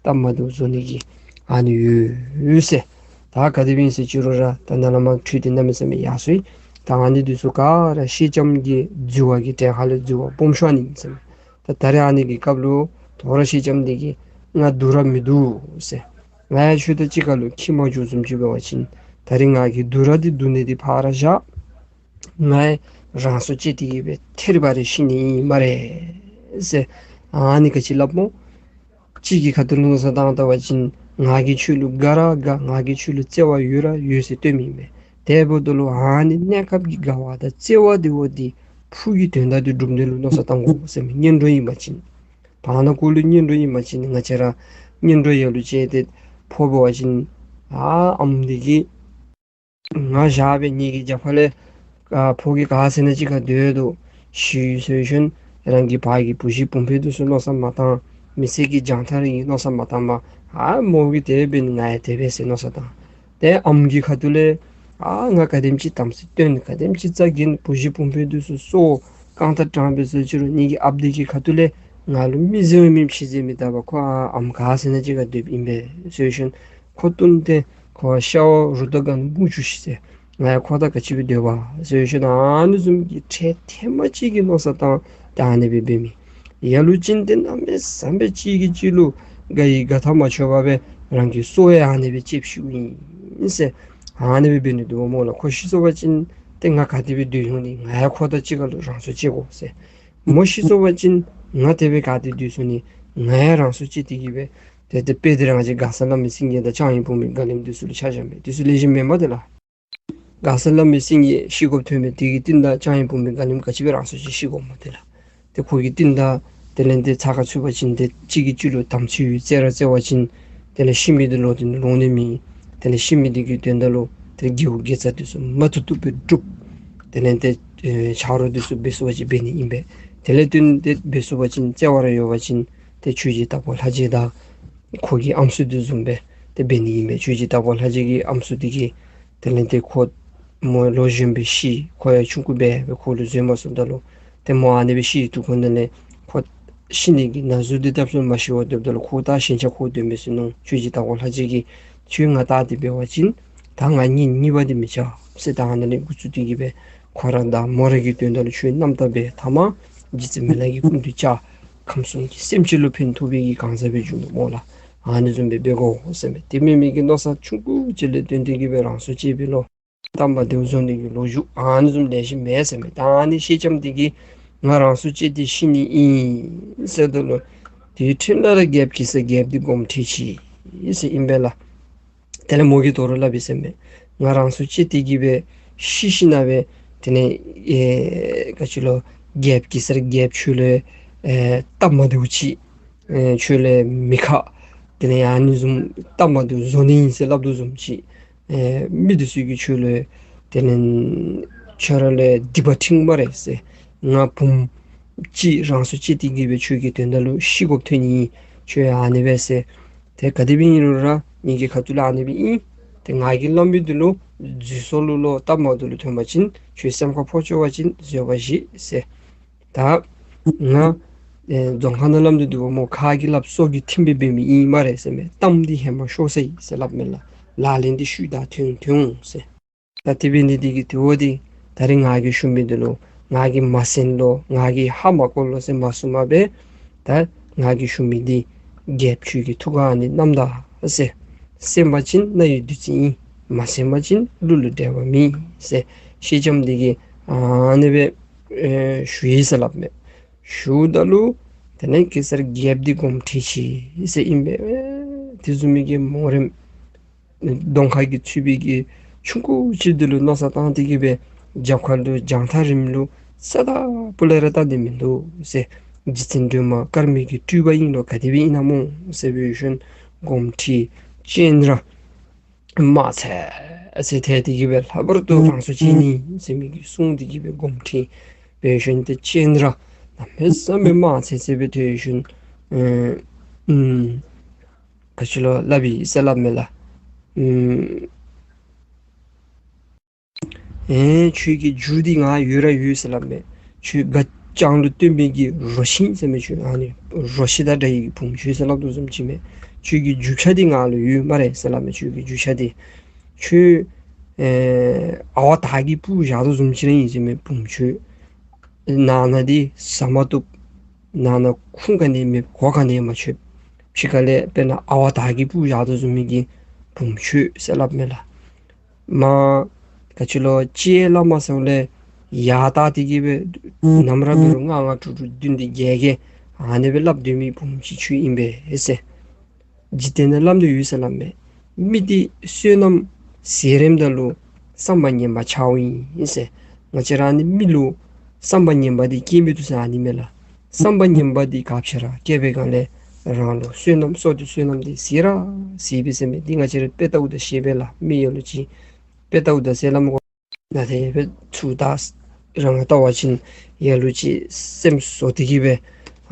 སྟབས་མ་བདེཝ་བཟོ་ནི་གི་ཨ་ནི་ཡོད་ཟེར། ད་ག་དེ་སྦེ་ཨིན་ཟེར་ཅི་རུང་ར་ད་ནཱ་ལས་མར་འཕྲོས་ཏེ་གནམ་མེད་ས་མེད་ཡར་སོ་ཡི། ད་ཨ་ནི་འདི་ཚུ་ག་ར་སེང་ལྕམ་གྱི་རྫི་བ་གི་གྲལ་ཁ་ལས་རྫི་བ་སྦོམ་ཤོས་ཨ་ནི་ཨིན་ཟེར། ད་ད་རེས་ཨ་ནི་གི་སྐབས་ལུ་དོ་རུང་སེང་ལྕམ་འདི་གིས་ང་སྡུག་ར་མི་སྡུག་ཟེར། ང་ཡང་ཁྱོད་དང་གཅིག་ཁར་ལུ་འཁྱིད་མ་འགྱོ་བཟུམ་ཅིག་འབད་བ་ཅིན་ད་རེས་ང་གི་སྡུག་ར་འདི་སྡུག་ནི་འདི་ཕར་བཞག། ང་ཡང་རང་སྲོག་བཅད་དེ་གི་སྦེ་ཐེ་རི་བ་རི་ཤི་ནི་ཨིན་སྨ་རེ་ཟེར། ཨ་ནི་ག་ཅི་སླབ་སྨོ། གཅིག་གི་ཁ་ཐུག་ལུ་མནོ་བསམ་བཏང་བལྟ་བ་ཅིན་ང་གིས་ཁྱོད་ལུ་དགའ་ར་དགའ། ང་གིས་ཁྱོད་ལུ་བརྩེ་བ་ཡོད་ར་ཡོད་ཟེར་སྟོན་མི་ཨིན་མས། དེ་འབདཝ་ད་ལུ་ཨ་ནི་གནས་སྐབས་ཀྱི་དགའ་བ་དང་བརྩེ་བ་དེ་བ་འདི་ཕུགས་ཀྱི་དོན་དག་འདི་སྒྲུབ་ནི་ལུ་མནོ་བསམ་བཏང་དགོ་ཟེར་མི། གཉེན་གྲོགས་ཨིན་པ་ཅིན་བར་ན་ཀོ་ལུ་གཉེན་གྲོགས་ཨིན་པ་ཅིན་ང་བཅས་ར་གཉེན་གྲོགས་ཡ་ལུ་བཅད་དེ་ ཕོག་འབད་བ་ཅིན་ཨ་ཨམ་འདི་གིས་ང་བཞག་སྦེ་ངེ་གི་རྒྱབ་ཁ་ལས་ཨ་ཕོ་གི་ག་ཟེར་ན་ཅིག་ཁར་སྡོད་དོ་ཤི་ཟེར་ཞིནམ་རང་གི་ཕ་གི་བུ་གཞི་བུམོ་འདི་ཚུ་མནོ་བསམ་མ་བཏང་། མི་ཚེ་གི་རྒྱང་ཐག་རིང་མནོ་བསམ་མ་བཏང་པར་ཨ་མོ་གིས་དེ་སྦེ་ང་ཡང་དེ་སྦེ་ཟེར་མནོ་བསམ་བཏང་། ཏེ་ཨམ་གྱི་ཁ་ཐུག་ལས་ཨ་ང་ག་དེམ་ཅིག་དམ་ཚིག་བཏོན་ག་དེམ་ཅིག་རྩ་འགེངས་བུ་གཞི་བུམོ་འདི་ཚུ་གསོ་རྐང་ཐང་དྲང་སྦེ་བཟོ་ཅི་རུང་ངེ་གི་ཨཔ་འདི་གི་ཁ་ཐུག་ལས་ང་ལུ་མི་བཟོད་མི་ཕྱི་བཟོད་མི་བལྟ་བར་ཁོ་ཨ་ཨམ་ག་ཟེར་ན་ཅིག་ཁར་སྡོདཔ་ཨིན་པས་ཟེར་ཞིནམ་ཁོ་བཏུལ་ཏེ་ཁོ་ཤ་བ་རུ་ཏོ་ག་ནི་སྨུག་ཆུ་ཤི་ཟེར། ང་ཡང་ཁོ་དང་ག་ཅི་སྦེ་སྡོད་པ་ཟེར་ཞིནམ་ཨ་ནི་བཟུམ་གྱི་ཁྲལ་ཐེངས་མ་གཅིག་གི་མནོ་བསམ་བཏང་སྟེ་ཨ་ནི་སྦེ་འབད་མི། ཡ་ལུ་ཅིན་ཏེ་གནམ་མེད་ས་མེད་གཅིག་གིས་གཅིག་ལུ་དགའ་ཡི་དགའ་ཐག་མ་ཆོད་པར་སྦེ་རང་གི་སྲོག་ཡང་ཨ་ནི་སྦེ་བཅདཔ་ཅིག་ཨིན་ཟེར། ཨ་ནི་སྦེ་འབད་ནི་འདུག་པ་སྨོ་ལགས། ཁོ་ཤི་སོང་པ་ཅིན་ཏེ་ང་ག་དེ་སྦེ་སྡོད་འོང་ནི། ང་ཡང་ཁོ་དང་གཅིག་ཁར་ལུ་རང་སྲོག་བཅད་དགོ་ཟེར། མོ་ཤི་སོང་པ་ཅིན་ང་དེ་སྦེ་ག་ཏེ་སྡོད་ཚུགས་ནི། ང་ཡང་རང་སྲོག་བཅད་དེ་གི་སྦེ་ཏེ་ཏེ་དཔེ་འདི་ར་ང་བཅས་མགར་ས་བླ་མའི་སེང་གེ་དང་ལྕང་ཡང་བུམོའི་མགར་རིམ་འདི་ཚུ་ལུ་ཆ་བཞག་མས། འདི་ཚུ་ལེགས་ཤོམ་མེན་མས་ཏེ་ལགས། མགར་ས་བླ་མའི་སེང་གེ་ཤི་དགོཔ་ཐོན་མི་དེ་གི་རྟིང་བདའ་ལྕང་ཡང་བུམོའི་མགར་རིམ་ག་ཅི་སྦེ་རང་སྲོག་བཅད་ཤི་དགོཔ་སྨོ་ཏེ་ལགས། ཏེ་ཁོ་གི་རྟིང་བདའ་དེ་ལས་ཏེ་ཚ་ཁ་ཚུད་པ་ཅིན་ཏེ་གཅིག་གིས་གཅིག་ལུ་དམ་ཚིག་ཡོད་བརྩེ་ར་བརྩེ་བ་ཅིན་དེ་ལས་ཤི་མི་འདི་ལོག་སྟེ་ལོང་ནི་མེད། དེ་ལས་ཤི་མི་འདི་གི་དོན་དག་ལུ་ཏེ་དགེ་བ་དགེ་རྩ་འདི་ཚུ་མ་ཐུབ་ཐུབ་སྦེ་སྒྲུབ། དེ་ལས་ཏེ་ཨེ་ཆ་རོགས་འདི་ཚུ་འབད་ཚུགས་པ་ཅིན་འབད་ནི་ཨིན་པས། དེ་ལས་ཏེ་འདི་འབད་ཚུགས་པ་ཅིན་བརྩེ་བ་ར་ཡོད་པ་ཅིན་ཏེ་ཆོས་རྗེ་དྭགས་པོ་ལྷ་རྗེ་དང་ཁོ་གི་ཨམ་སྲུ་འདི་བཟུམ་སྦེ་ཏེ་འབད་ནི་ཨིན་པས། ཆོས་རྗེ་དྭགས་པོ་ལྷ་རྗེ་གི་ཨམ་སྲུ་འདི་གིས་དེ་ལས་ཏེ་ཁོ་མོ་ལོ་གཞོན་སྦེ་ཤི། ཁོ་ཡང་ཆུང་ཀུ་སྦེ་སྦེ་ཁོ་ལུ་བཟོད་མ་ཚུགསཔ་ད་ལུ་ཏེ་མོ་ཨ་ནི་སྦེ་ཤི་ཡི་དུས་ཁོ་ནང་ལས་ཁོ་ཤི་ནི་གི་ན་ཟུག་འདི་བཏབ་སོང་མ་ཤི་བར་སྡོདཔ་ད་ལུ་ཁོ་ད་ཞེན་ཆགས་ཁོ་དོན་མེད་སོང་ནུག། ཆོས་རྗེ་དྭགས་པོ་ལྷ་རྗེ་གིས་ཁྱོད་ང་ལྟ་སྟེ་འབད་བ་ཅིན་ད་ང་ངེ་གཉིས་པ་འདི་མི་བྱ་ཟེར། ད་ཨ་ནཱ་ལས་འགོ་བཙུགས་ཏེ་གི་སྦེ་ཁོ་ར་དང་མོ་ར་གི་དོན་དག་ལུ་ཁྱོད་རྣམ་དག་སྦེ་ཐ་མ་རྗེ་བཙུན་མི་ལ་གི་སྐུ་མདུན་བཅར། ཁམས་གསུམ་གྱི་སེམས་ཅན་ལུ་ཕན་ཐོགས་པའི་གི་གང་ཟག་སྦེ་འགྱུར་འོང་སྨོ་ལགས། ཨ་ནི་བཟུམ་སྦེ་འབད་དགོ་ཟེར་མས། དེ་མེན་མི་གི་མནོ་བསམ་ཆུང་ཀུ་ཅིག་ལས་བརྟེན་ཏེ་གི་སྦེ་རང་སྲོག་བཅད་པའི་ལོ་སྟབས་མ་བདེཝ་བཟོ་ནི་གི་ལོ་རྒྱུས་ཨ་ནི་བཟུམ་ལེ་ཤ་མེད་ཟེར་མས། ད་ཨ་ནི་ཤེས་ལྕམ་འདི་གིས་ང་རང་སྲོག་བཅད་དེ་ཤི་ནི་ཨིན་ཟེརཝ་ད་ལུ་དེའི་འཕྲིན་ལས་ར་རྒྱལཔོ་གེ་སར་རྒྱལཔོ་འདི་དགོངསམ་ཁྲེལ་ཅི་ཟེར་ཨིན་པས་ལགས། དེ་ལས་མོ་གིས་དོ་རུང་སླབ་ཡི་ཟེར་མས། ང་རང་སྲོག་བཅད་དེ་གི་སྦེ་ཤི་ཞིནམ་སྦེ་དེ་ལས་ཨེ་ག་ཅི་ལོ་རྒྱལཔོ་གེ་སར་རྒྱལཔོ་ཁྱོད་ལུ་ཨེ་སྟབས་མ་བདེཝ་ཅིག་ཨེ་ཁྱོད་ལུ་མི་ཁ་དེ་ལས་ཨ་ནི་བཟུམ་སྟབས་མ་བདེཝ་བཟོ་ནི་ཨིན་ཟེར་སླབ་དོ་བཟུམ་ཅིག་ཨེ་མི་འདི་ཚུ་གིས་ཁྱོད་ལུ་དེ་ལས་ཁྱོད་ར་ལུ་སྡིག་པ་འཁྲི་སྨ་རེ་ཟེར། ང་བུམོ་ཅིག་རང་སྲོག་བཅད་དེ་གི་སྦེ་ཁྱོད་ཀྱི་དོན་དག་ལུ་ཤི་དགོཔ་ཐོན་ནི་ཨིན། ཁྱོད་ཡང་ཨ་ནི་སྦེ་ཟེར། ཏེ་ག་དེ་སྦེ་ཨིན་རུང་ར་ངེ་གི་ཁ་ཐུག་ལས་ཨ་ནི་སྦེ་ཨིན། ཏེ་ང་གིས་སླབ་མི་འདི་ལུ་འཛོལ་སོང་ལོ་ལོ་སྟབས་མ་བདེཝ་ལུ་ཐོན་པ་ཅིན་ཁྱོད་སེམས་ཁར་ཕོག་ཆོག་པ་ཅིན་བཟོད་པ་བཞེས་ཟེར། ད་ང་ཨེ་རྫོང་ཁ་ནང་སླབ་སྟེ་འདུག་པ་སྨོ། ཁ་གིས་སླབ་སྲོག་གིས་ཐིམ་སྦེ་འབད་མི་ཨིན་སྨ་རེ་ཟེར་མས། གཏམ་འདི་ཧེ་མ་ཤོར་སོ་ཡི་ཟེར་སླབ་མས་ལགས། ལག་ལེན་འདི་ཤུལ་བདའ་ཐོན་ཐོན་འོང་ཟེར། ད་དེ་འབད་ནི་འདི་གིས་དེ་འོ་འདི་ད་རིས་ང་གིས་ཞུ་མི་འདི་ལུ་ང་གིས་མ་གསན་ལོ་ང་གིས་ཧ་མ་གོ་ལོ་ཟེར་མ་གསུང་མ་སྦེ་ད་ང་གིས་ཞུ་མི་འདི་རྒྱལཔོ་ཁྱོད་ཀྱི་ཐུགས་ཁར་ཨ་ནི་བསྣམས་ད་ཟེར། གསན་པ་ཅིན་རྣ་ཡི་བདུད་རྩི་ཨིན། མ་གསན་པ་ཅིན་གླུ་ལུ་འགྲེལ་བ་མེད་ཟེར། ཤེས་ལྕམ་འདི་གིས་ཨ་ནི་སྦེ་ཨེ་ཞུ་ཡི་ཟེར་སླབ་མས། ཞུཝ་ད་ལུ་དེ་ལས་གེ་སར་རྒྱལཔོ་འདི་དགོངསམ་ཁྲེལ་ཅི་ཟེར་ཨིན་པས། ཨེ་དེ་བཟུམ་མའི་གི་མོ་རེམ་གདོང་ཁ་གིས་ཚུད་པའི་གི་ཆུང་ཀུ་ཅིག་འདི་ལུ་མནོ་བསམ་བཏང་སྟེ་གི་སྦེ་རྒྱབ་ཁ་ལུ་རྒྱང་ཐག་རིངམ་ལུ་ས་ད་སྤུ་ལས་ར་བལྟ་ནི་མིན་འདུག་ཟེར། རྗེ་བཙུན་སྒྲོལ་མ་དཀར་མོའི་གི་སྤྲུལ་པ་ཨིན་ལོ་ག་དེ་སྦེ་ཨིན་ན་སྨོ་ཟེར་འབད་ཞིནམ་དགོངསམ་ཁྲེལ་སྤྱན་ར་དམར་ཚེར་ཚེར་ཐལ་ཏེ་གི་སྦེ་ལྷག་པར་དུ་རང་སྲོག་བཅད་ནི་ཟེར་མི་གི་གསུངས་ཏེ་གི་སྦེ་དགོངསམ་ཁྲེལ་འབད་ཞིནམ་ཏེ་སྤྱན་ར་གནམ་མེད་ས་མེད་དམར་ཚེར་ཚེར་སྦེ་ཐལ་ཞིནམ་ཨེ་ཨུམ་ག་ཅི་ལོ་སླབ་ཡི་ཟེར་སླབ་མས་ལགས། ཨུམ་ཨེ་ཁྱོད་ཀྱི་རྒྱུ་འདི་ང་ཡོད་ར་ཡོད་ཟེར་སླབ་མས། ཁྱོད་དགའ་སྤྱང་ལུ་སྟོན་པའི་གི་རོ་ཤིང་ཟེར་མས། ཁྱོད་ཨ་ནི་རོ་ཤིང་དང་འདྲ་བའི་གི་བུམོ་ཁྱོད་ཟེར་སླབ་དོ་བཟུམ་ཅིག་མས། ཁྱོད་ཀྱི་རྒྱུ་ཆ་འདི་ང་ལུ་ཡོད་སྨ་རེ་ཟེར་སླབ་མས། ཁྱོད་ཀྱི་རྒྱུ་ཆ་འདི་ཁྱོད་ཨེ་ཨ་ཝ་དར་གྱིས་སྤུར་བཞག་དོ་བཟུམ་ཅིག་ར་ཨིན་ཟེར་མས་བུམོ་ཁྱོད། ནང་ན་འདི་ཟ་མ་བཏུབ། ནང་ན་ཁུངས་ག་ནི་མེད། གོ་ག་ནི་མ་ཆོད། ཕྱི་ཁ་ལས་དཔེར་ན་ཨ་ཝ་དར་གྱིས་སྤུར་བཞག་དོ་བཟུམ་མའི་གི་བུམོ་ཁྱོད་ཟེར་སླབ་མས་ལགས། མ་ག་ཅི་ལོ་ལྕེ་ལ་མ་ཟེར་ལས་ཡར་བལྟ་སྟེ་གི་སྦེ་ནམ་ར་འབད་རུང་ལྔ་ལྔ་དྲུག་དྲུག་བདུན་བདུན་བརྒྱད་བརྒྱད་ཨ་ནི་སྦེ་སླབ་སྡོད་མི་བུམོ་ཅིག་ཁྱོད་ཨིན་པས་ཟེར། འཇིག་རྟེན་ནང་སླབ་སྟེ་ཡོད་ཟེར་སླབ་མས། མི་འདི་བསོད་ནམས་ཟད་རནམ་ད་ལུ་བསམ་པ་ངན་པ་འཆརཝ་ཨིན་ཟེར། ང་བཅས་ར་ནི་མི་ལུ་བསམ་པ་ངན་པ་འདི་སྐྱེ་མི་བཏུབ་ཟེར་ཨ་ནི་མས་ལགས། བསམ་པ་ངན་པ་འདི་ག་ཅི་ར་སྐྱེ་བའི་སྒང་ལས་ རང་ལུ་བསོད་ནམས་བསོད་བདེ་བསོད་ནམས་འདི་གཟིགས་ར་གཟིགས་པས་ཟེར་མས། འདི་ང་བཅས་ར་དཔེ་ལྟཝ་ད་ཤེས་པས་ལགས། མི་ཡོད་ལུ་ཅིག་དཔེ་ལྟཝ་ད་ཟེར་སླབ་མི་དགོ། ན་དེ་སྦེ་ཚུར་ད་རང་ལྟ་བ་ཅིན་ཡ་ལུ་ཅིག་སེམས་བཟོ་སྟེ་གི་སྦེ་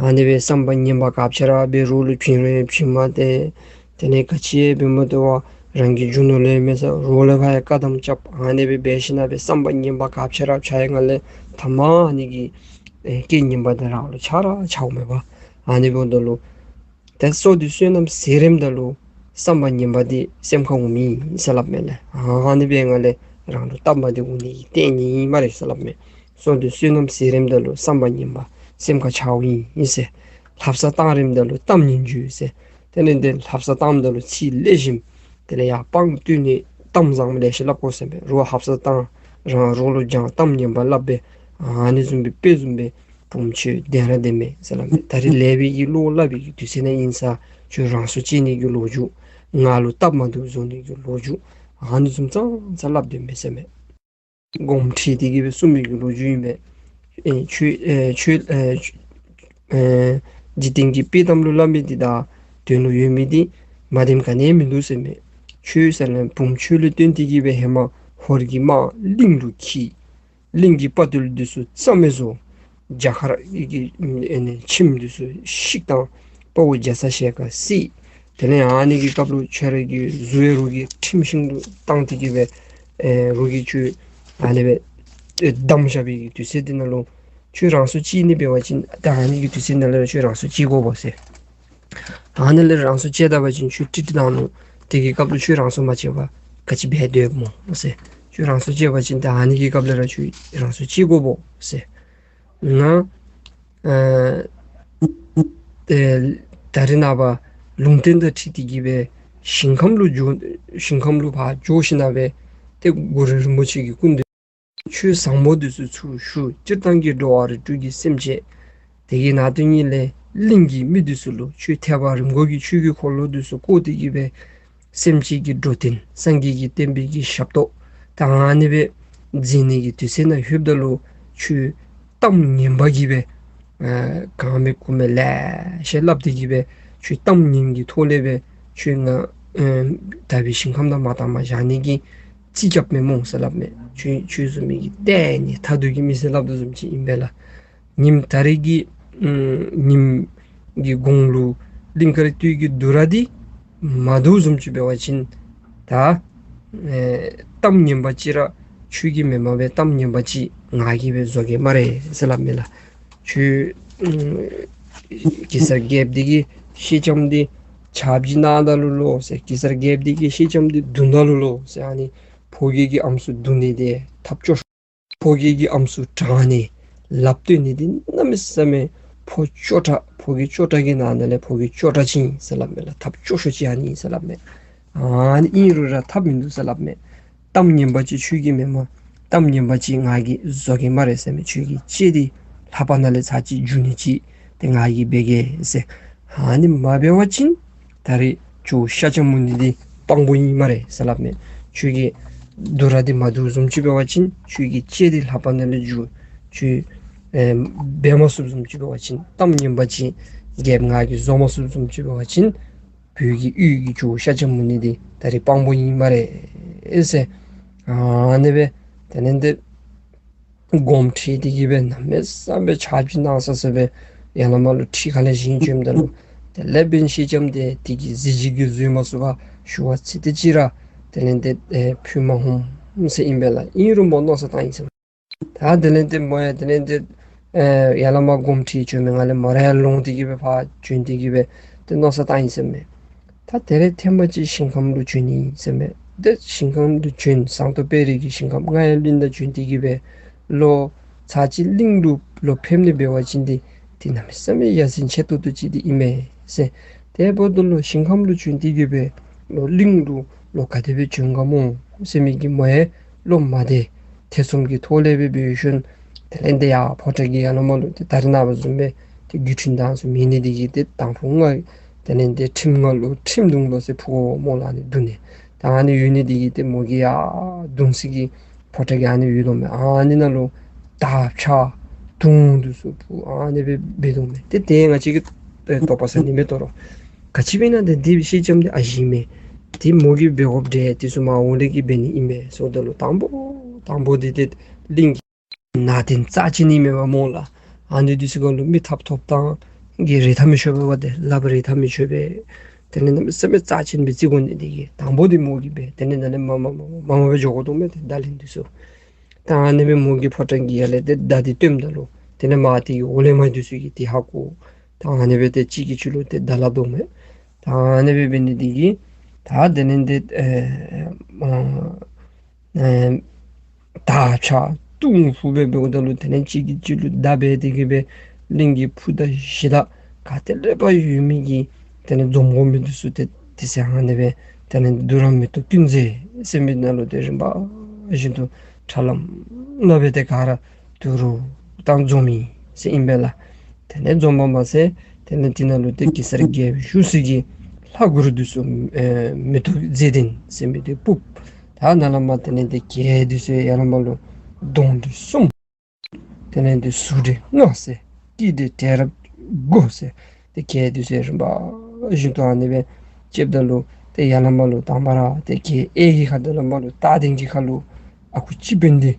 ཨ་ནི་སྦེ་བསམ་པ་ངན་པ་ག་ཅི་ར་སྦེ་རོགས་ལུ་བྱིན་རུང་བྱིན་མ་སྟེར། དེ་ལས་ག་ཅི་ཡང་འབད་མ་སྟེར་བར་རང་གི་རྒྱུ་ནོར་ལུ་མེད་ས་རོགས་ལུ་ཕར་ཡང་བཀའ་དམ་རྐྱབ། ཨ་ནི་སྦེ་འབད་ཞིན་ན་སྦེ་བསམ་པ་ངན་པ་ག་ཅི་ར་འཆར་ཡི་ནང་ལས་ཐ་མ་ཨ་ནི་གི་ཨེ་རྐྱེན་ངན་པ་འདི་རང་ལུ་ཆ་ར་འཆརཝ་མས་པ། ཨ་ནི་འབདཝ་ད་ལུ་ཏེ་བསོད་བདེ་བསོད་ནམས་ཟེར་རནམ་ད་ལུ་བསམ་པ་ངན་པ་འདི་སེམས་ཁར་འོང་མི་ཨིན་ཟེར་སླབ་མས་ལགས། ཨ་ནི་སྦེ་ནང་ལས་རང་ལུ་སྟབས་མ་བདེཝ་འོང་ནི་གི་རྟེན་ཨིན་སྨ་རེ་ཟེར་སླབ་མས། བསོད་བདེ་བསོད་ནམས་ཟེར་རནམ་ད་ལུ་བསམ་པ་ངན་པ་སེམས་ཁར་འཆརཝ་ཨིན་ཟེར། ལྷ་བསང་བཏང་རནམ་ད་ལུ་གཏམ་ངན་བརྗོད་ཟེར། དེ་ལས་འདི་ལྷ་བསང་བཏངམ་ད་ལུ་ཚིག་ལེགས་ཤོམ་དེ་ལས་ཡར་དཔང་བསྟུན་ནི་གཏམ་བཟང་ལེ་ཤ་སླབ་དགོ་ཟེར་མས། རོགས་ལྷ་བསང་བཏང་རང་རོགས་ལུ་སྦྱང་གཏམ་ངན་པ་སླབ་སྦེ་ཨ་ནི་བཟུམ་སྦེ་དཔེ་བཟུམ་སྦེ་བུམོ་ཁྱོད་བདེན་ར་བདེན་མས་ཟེར་སླབ་མས། ད་རེས་ལེགས་པའི་གི་བློ་སླབ་པའི་གི་དུས་ཚོད་ནང་ཨིན་ས། ཁྱོད་རང་སྲོག་བཅད་ནི་གི་ལོ་རྒྱུས་ང་ལུ་སྟབས་མ་བདེཝ་བཟོ་ནི་གི་ལོ་རྒྱུས་ཨ་ནི་བཟུམ་ཙང་ཙང་སླབ་སྡོད་མས་ཟེར་མས། དགོངསམ་ཁྲེལ་ཏེ་གི་སྦེ་གསུངས་མི་གི་ལོ་རྒྱུས་ཨིན་པས། ཨེ་ཁྱོད་ཨེ་ཁྱོད་ཨེ་ཨེ་འཇིག་རྟེན་གྱི་དཔྱེ་གཏམ་ལུ་སླབ་མི་འདི་དང་དོན་ལུ་ཡོད་མི་འདི་མ་བདེནམ་ག་ནི་ཡང་མིན་འདུག་ཟེར་མས། ཁྱོད་ཟེར་ན་བུམོ་ཁྱོད་ལུ་བརྟེན་ཏེ་གི་སྦེ་ཧེ་མ་ཧོར་གྱི་དམག་གླིང་ལུ་འཁྱིད། གླིང་གི་དཔའ་རྟུལ་འདི་ཚུ་རྩ་མེད་བཟོ། རྒྱ་གར་གྱི་ཨེ་ནི་ཁྱིམ་འདི་ཚུ་བཤིག་བཏང་། དཔའ་བོ་རྒྱ་ཚ་ཞལ་དཀར་བསད། དེ་ལས་ཨ་ནི་གི་སྐབས་ལུ་ཁྱོད་ར་གི་གཟུགས་ཡང་རོགས་ཀྱིས་ཁྲིམས་ཤིང་ལུ་བཏང་སྟེ་གི་སྦེ་ཨེ་རོགས་ཀྱིས་ཁྱོད་ཨ་ནི་སྦེ་ཨེ་བསྡམས་བཞག་པའི་གི་དུས་ཚོད་འདི་ནང་ལུ་ཁྱོད་རང་སྲོག་བཅད་ནི་འབད་བ་ཅིན་ད་ཨ་ནི་གི་དུས་ཚོད་ནང་ལུ་ཁྱོད་རང་སྲོག་བཅད་དགོ་པས་ཟེར། ཨ་ནི་ལས་རང་སྲོག་བཅད་ད་པ་ཅིན་ཁྱོད་ཀྲིག་ཀྲི་བཏང་ནུག། དེ་གི་སྐབས་ལུ་ཁྱོད་རང་སྲོག་མ་བཅད་པར་ག་ཅི་འབད་སྡོདཔ་སྨོ་ཟེར། ཁྱོད་རང་སྲོག་བཅད་པ་ཅིན་ད་ཨ་ནི་གི་སྐབས་ལས་ར་ཁྱོད་རང་སྲོག་བཅད་དགོ་པས་ཟེར། ང་ཨ་ཨེ་ད་རེས་ནངས་པ་ལུང་བསྟན་དང་འཁྲིལ་ཏེ་གི་སྦེ་ཞིང་ཁམས་ལུ་འགྱོ། ཞིང་ཁམས་ལུ་ཕར་འགྱོ་ཞིན་ན་སྦེ་ཏེ་གུ་རུ་རིན་པོ་ཆེ་གི་སྐུ་མདུན་ཆོས་བཟང་པོ་འདི་ཚུ་ཚུར་ཞུ། སྤྱིར་བཏང་གི་འགྲོ་བ་རིགས་དྲུག་གི་སེམས་ཅན་དེ་གི་ནང་དོན་ཉིད་ལས་གླིང་གི་མི་འདི་ཚུ་ལུ་ཆོས་ཐེག་པ་རིམ་བསྒོམ་གྱི་ཆོས་ཀྱི་འཁོར་ལོ་འདི་ཚུ་བསྐོར་ཏེ་གི་སྦེ་སེམས་ཅན་གྱི་འགྲོ་དོན་སངས་རྒྱས་ཀྱི་བསྟན་པའི་གི་ཞབས་ཏོག་ད་ཨ་ནི་སྦེ་མཛད་ནི་གི་དུས་ཚོད་ནང་ལྷོདཔ་ད་ལུ་ཁྱོད་གཏམ་ངན་པ་གི་སྦེ་ཨ་གང་མེད་ཀུ་མེད་ལེ་ཤ་སླབ་སྟེ་གི་སྦེ་ཁྱོད་གཏམ་ངན་གྱི་ཐོག་ལས་སྦེ་ཁྱོད་ང་ཨེ་དག་པའི་ཞིང་ཁམས་ནང་མ་བཏང་མ་བཞག་ནི་གི་རྩིས་རྐྱབ་མས་སྨོ་ཟེར་སླབ་མས། ཁྱོད་ཁྱོད་བཟུམ་མའི་གི་ལྟས་ངན་ཐ་དད་ཀྱི་མི་ཟེར་སླབ་དོ་བཟུམ་ཅིག་ཨིན་པས་ལགས། ཉིནམ་ད་རེས་ཀྱི་ཨམ་ཉིནམ་གི་གུང་ལུ་གླིང་དཀར་སྟོད་ཀྱི་འདུ་ར་འདི་མ་བདེཝ་བཟུམ་ཅིག་འབད་བ་ཅིན་ད་ཨེ་གཏམ་ངན་པ་ཅིག་ར་ཁྱོད་ཀྱིས་མེན་པར་སྦེ་གཏམ་ངན་པ་ཅིག་ང་གིས་སྦེ་བཟོ་གེ་སྨ་རེ་ཟེར་སླབ་མས་ལགས། ཁྱོད་ཨམ་གེ་སར་རྒྱལཔོ་འདི་གི་ཤེལ་ལྕམ་འདི་ཆརཔ་ཅིག་གནང་ད་ལུ་ལོ་ཟེར། གེ་སར་རྒྱལཔོ་འདི་གི་ཤེལ་ལྕམ་འདི་བརྡུང་ད་ལུ་ལོ་ཟེར། ཨ་ནི་ཕོ་རྒྱས་ཀྱི་ཨམ་སྲུ་བརྡུང་ནི་འདི་ཐབས་སྐྱོ་ཤོས། ཕོ་རྒྱས་ཀྱི་ཨམ་སྲུ་དྲང་ནི་ལགཔ་བཏོན་ནི་འདི་གནམ་མེད་ས་མེད་ཕོ་སྐྱོ་དྲགས་ཕོ་རྒྱས་སྐྱོ་དྲགས་ཀྱི་ནང་ན་ལས་ཕོ་རྒྱས་སྐྱོ་དྲགས་ཅིག་ཨིན་ཟེར་སླབ་མས་ལགས། ཐབས་སྐྱོ་ཤོས་ཅིག་ཨ་ནི་ཨིན་ཟེར་སླབ་མས། ཨ་ནི་ཨིན་རུང་ར་ཐབས་མིན་འདུག་ཟེར་སླབ་མས། གཏམ་ངན་པ་ཅིག་ཁྱོད་ཀྱིས་མེན་པར་གཏམ་ངན་པ་ཅིག་ང་གིས་བཟོ་གེ་སྨ་རེ་ཟེར་མས། ཁྱོད་ཀྱི་ལྕེ་འདི་ལྷ་པ་ནང་ལས་ཚར་གཅིག་འགྱུར་ནི་ཅིག་ཏེ་ང་གིས་འབད་གེ་ཟེར། ཨ་ནི་མ་འབད་བ་ཅིན་ད་རེས་ཇོ་ཤཱཀྱ་མུ་ནི་འདི་དཔང་པོ་ཨིན་སྨ་རེ་ཟེར་སླབ་མས། ཁྱོད་ཀྱི་འདུ་ར་འདི་མ་བདེཝ་བཟུམ་ཅིག་འབད་བ་ཅིན་ཁྱོད་ཀྱི་ལྕེ་འདི་ལྷ་པ་ནང་ལས་འགྱུར། ཁྱོད་ཨེ་འབད་མ་ཚུགསཔ་བཟུམ་ཅིག་འབད་བ་ཅིན་གཏམ་ངན་པ་ཅིག་རྒྱལཔོ་ང་གིས་བཟོ་མ་ཚུགསཔ་བཟུམ་ཅིག་འབད་བ་ཅིན་བོད་ཀྱི་ཡུལ་གྱི་ཇོ་ཤཱཀྱ་མུ་ནི་འདི་ད་རེས་དཔང་པོ་ཨིན་སྨ་རེ་ཟེར། ཨ་ནི་སྦེ་དེ་ལས་འདི་དགོངསམ་ཁྲེལ་ཏེ་གི་སྦེ་གནམ་མེད་ས་མེད་ཆརཔ་ཅིག་གནང་ས་ས་སྦེ་ཡར་ལས་མར་ལུ་ཁྲི་ཁ་ལས་བཞེངས་བྱོནམ་ད་ལུ་དེ་ལས་འབདན་ཤེལ་ལྕམ་འདི་དེ་གི་གཟི་བརྗིད་ཀྱིས་བཟོད་མ་ཚུགས་པར་ཞུ་བ་ཚིག་དེ་ཅིག་ར་དེ་ལས་འདི་ཨེ་ཕུལ་མ་ནུམ་ཟེར་ཨིན་པས་ལགས། ཨིན་རུང་མོ་མནོ་བསམ་བཏང་ཡི་ཟེར། ད་དེ་ལས་འདི་མོ་ཡང་དེ་ལས་འདི་ཨེ་ཡར་ལས་མར་དགོངསམ་ཁྲེལ་བྱོན་མི་ནང་ལས་མོ་ར་ཡང་ལོང་སྟེ་གི་སྦེ་ཕར་བྱོན་ཏེ་གི་སྦེ་ཏེ་མནོ་བསམ་བཏང་ཡི་ཟེར་མས། ད་དེ་རེ་ཐེངས་མ་ཅིག་ཞིང་ཁམས་ལུ་བྱོན་ནི་ཨིན་ཟེར་མས། ཏེ་ཞིང་ཁམས་ལུ་བྱོན་ཟངས་མདོག་དཔལ་རི་གི་ཞིང་ཁམས་རྔ་ཡབ་གླིང་ནང་བྱོན་ཏེ་གི་སྦེ་ལོག་ཚར་གཅིག་གླིང་ལུ་ལོག་ཕེབས་ནི་འབད་བ་ཅིན་འདི་འདི་གནམ་མེད་ས་མེད་ཡ་མཚན་ཆེ་ཏོག་ཏོ་ཅིག་འདི་ཨིན་མས་ཟེར། དེ་འབདཝ་ད་ལུ་ཞིང་ཁམས་ལུ་བྱོན་ཏེ་གི་སྦེ་ལོག་གླིང་ལུ་ལོག་ག་དེ་སྦེ་བྱོན་ག་སྨོ་ཟེར་མི་གི་མོ་ཡང་ལོག་མ་བདེ་ཐེ་ཚོམ་གྱི་ཐོག་ལས་སྦེ་འབད་ཞིནམ་དེ་ལས་འདི་ཡར་ཕོ་བྲང་གི་ཡར་ལས་མར་ལུ་ཏེ་ད་རེས་ནངས་པ་བཟུམ་སྦེ་ཏེ་རྒྱུ་འཕྲིན་དང་ཚུ་མེད་ནི་འདི་གིས་ཏེ་དང་ཕུ་ང་དེ་ལས་འདི་ཁྲིམས་ང་ལུ་ཁྲིམས་དུང་ལོ་ཟེར་ཕུ་གོ་མོ་ལ་ནི་བརྡུང་ནི། ད་ཨ་ནི་ཡོད་ནི་འདི་གིས་ཏེ་མོ་གིས་ཡར་གདུང་སྲས་ཀྱི་ཕོ་བྲང་གི་ཨ་ནི་ཡོད་དོ་མས། ཨ་ནི་ནང་ལུ་དར་ཕྱར་དུང་འདི་ཚུ་ཕུ་ཨ་ནི་སྦེ་འབད་དོ་མས། ཏེ་དེ་ང་བཅས་ཀྱི་ ཏེ་དོགས་པ་ཟ་ནི་མས་དོ་རུང་། ག་ཅི་འབད་ན་ཏེ་འདི་སེང་ལྕམ་འདི་ཨ་ཞེ་མས། ཏེ་མོ་གིས་འབད་དགོཔ་འདི་དེ་ཚུ་མར་འོག་ལས་ཀྱི་འབད་ནི་ཨིན་པས་ཟེརཝ་ད་ལུ་དང་པ་དང་པ་འདི་ཏེ་གླིང་གི་ནང་རྟེན་རྩ་ཆེན་ཨིན་མས་པ་མོ་ལགས། ཨ་ནི་འདི་ཚུ་གུ་ལུ་མི་ཐབ་ཐོབ་ཐངས་ཀྱི་རེ་ཐག་མི་ཆོད་པས་པ། ཏེ་ལགཔ་རེ་ཐག་མི་ཆོད་པས། དེ་ལས་གནམ་མེད་ས་མེད་རྩ་ཆེན་སྦེ་བརྩི་དགོ་ནི་འདི་གིས་དང་པ་འདི་མོ་གིས་འབད། དེ་ལས་ནཱ་ལས་མར་མར་མར་མར་མར་སྦེ་འགྱོ་དགོ་དོ་མས་ཏེ་བརྡ་ལན་འདི་ཚུ། ད་ཨ་ནི་སྦེ་མོ་གིས་ཕོ་བྲང་གི་ཡར་ལས་ཏེ་བརྡ་འདི་སྟོནམ་ད་ལུ་དེ་ལས་མར་དེ་གི་འོག་ལས་མར་འདི་ཚུ་གིས་ཏེ་ཧ་གོ། ད་ཨ་ནི་སྦེ་ཏེ་གཅིག་གིས་གཅིག་ལུ་ཏེ་བརྡ་སླབ་དོ་མས། ད་ཨ་ནི་སྦེ་འབད་ནི་འདི་གིས་ད་དེ་ལས་ཏེ་ཨེ་མ་ཨེ་དར་ཕྱར་གཏུམ་ཕུ་སྦེ་འབདཝ་ད་ལུ་དེ་ལས་གཅིག་གིས་གཅིག་ལུ་བརྡ་འབད་དེ་གིས་སྦེ་གླིང་གི་ཕུ་དང་གཞི་དང་ག་ཏེ་ལས་ཕར་ཡོད་མི་གི་དེ་ལས་འཛོམས་དགོ་མི་འདི་ཚུ་ཏེ་དེ་ཚེ་ཨ་ནི་སྦེ་དེ་ལས་འདུ་ར་མེ་ཏོག་ཀུན་རྫས་ཟེར་མི་ནང་ལུ་ཏེ་རིམ་པ་བཞིན་དུ་ཁྲ་ལམ་ལམ་སྦེ་ཏེ་ག་ར་དུ་རུ་དང་འཛོམས་ཡི་ཟེར་ཨིན་པས་ལགས། དེ་ལས་འཛོམས་པ་མ་ཚད་དེ་ལས་དེ་ནང་ལུ་ཏེ་གེ་སར་རྒྱལཔོ་བཞུགས་ས་གི་ལྷ་གུར་འདི་ཚུ་ཨེ་མེ་ཏོག་མཛེས་ལྡན་ཟེར་མི་འདི་ཕུབ། ད་ནཱ་ལས་མར་དེ་ལས་ཏེ་གྱལ་འདི་ཚུ་ཡར་ལས་མར་ལུ་གདོང་འདྲེ་གསུམ། དེ་ལས་ཏེ་གཟུགས་འདྲེ་ལྔ་ཟེར། སྐེད་འདྲེ་གྲལ་རབ་དགུ་ཟེར། ཏེ་གྱལ་འདི་ཚུ་རིམ་པ་བཞིན་དུ་ཨ་ནི་སྦེ་བཅདཔ་ད་ལུ་ཏེ་ཡར་ལས་མར་ལུ་དང་པ་ར་ཏེ་གྱལ་གཡས་ཀྱི་ཁ་དེ་ལས་མར་ལུ་སྟག་གདན་གྱི་ཁ་ལུ་ཨ་ཁུ་སྤྱི་དཔོན་འདི་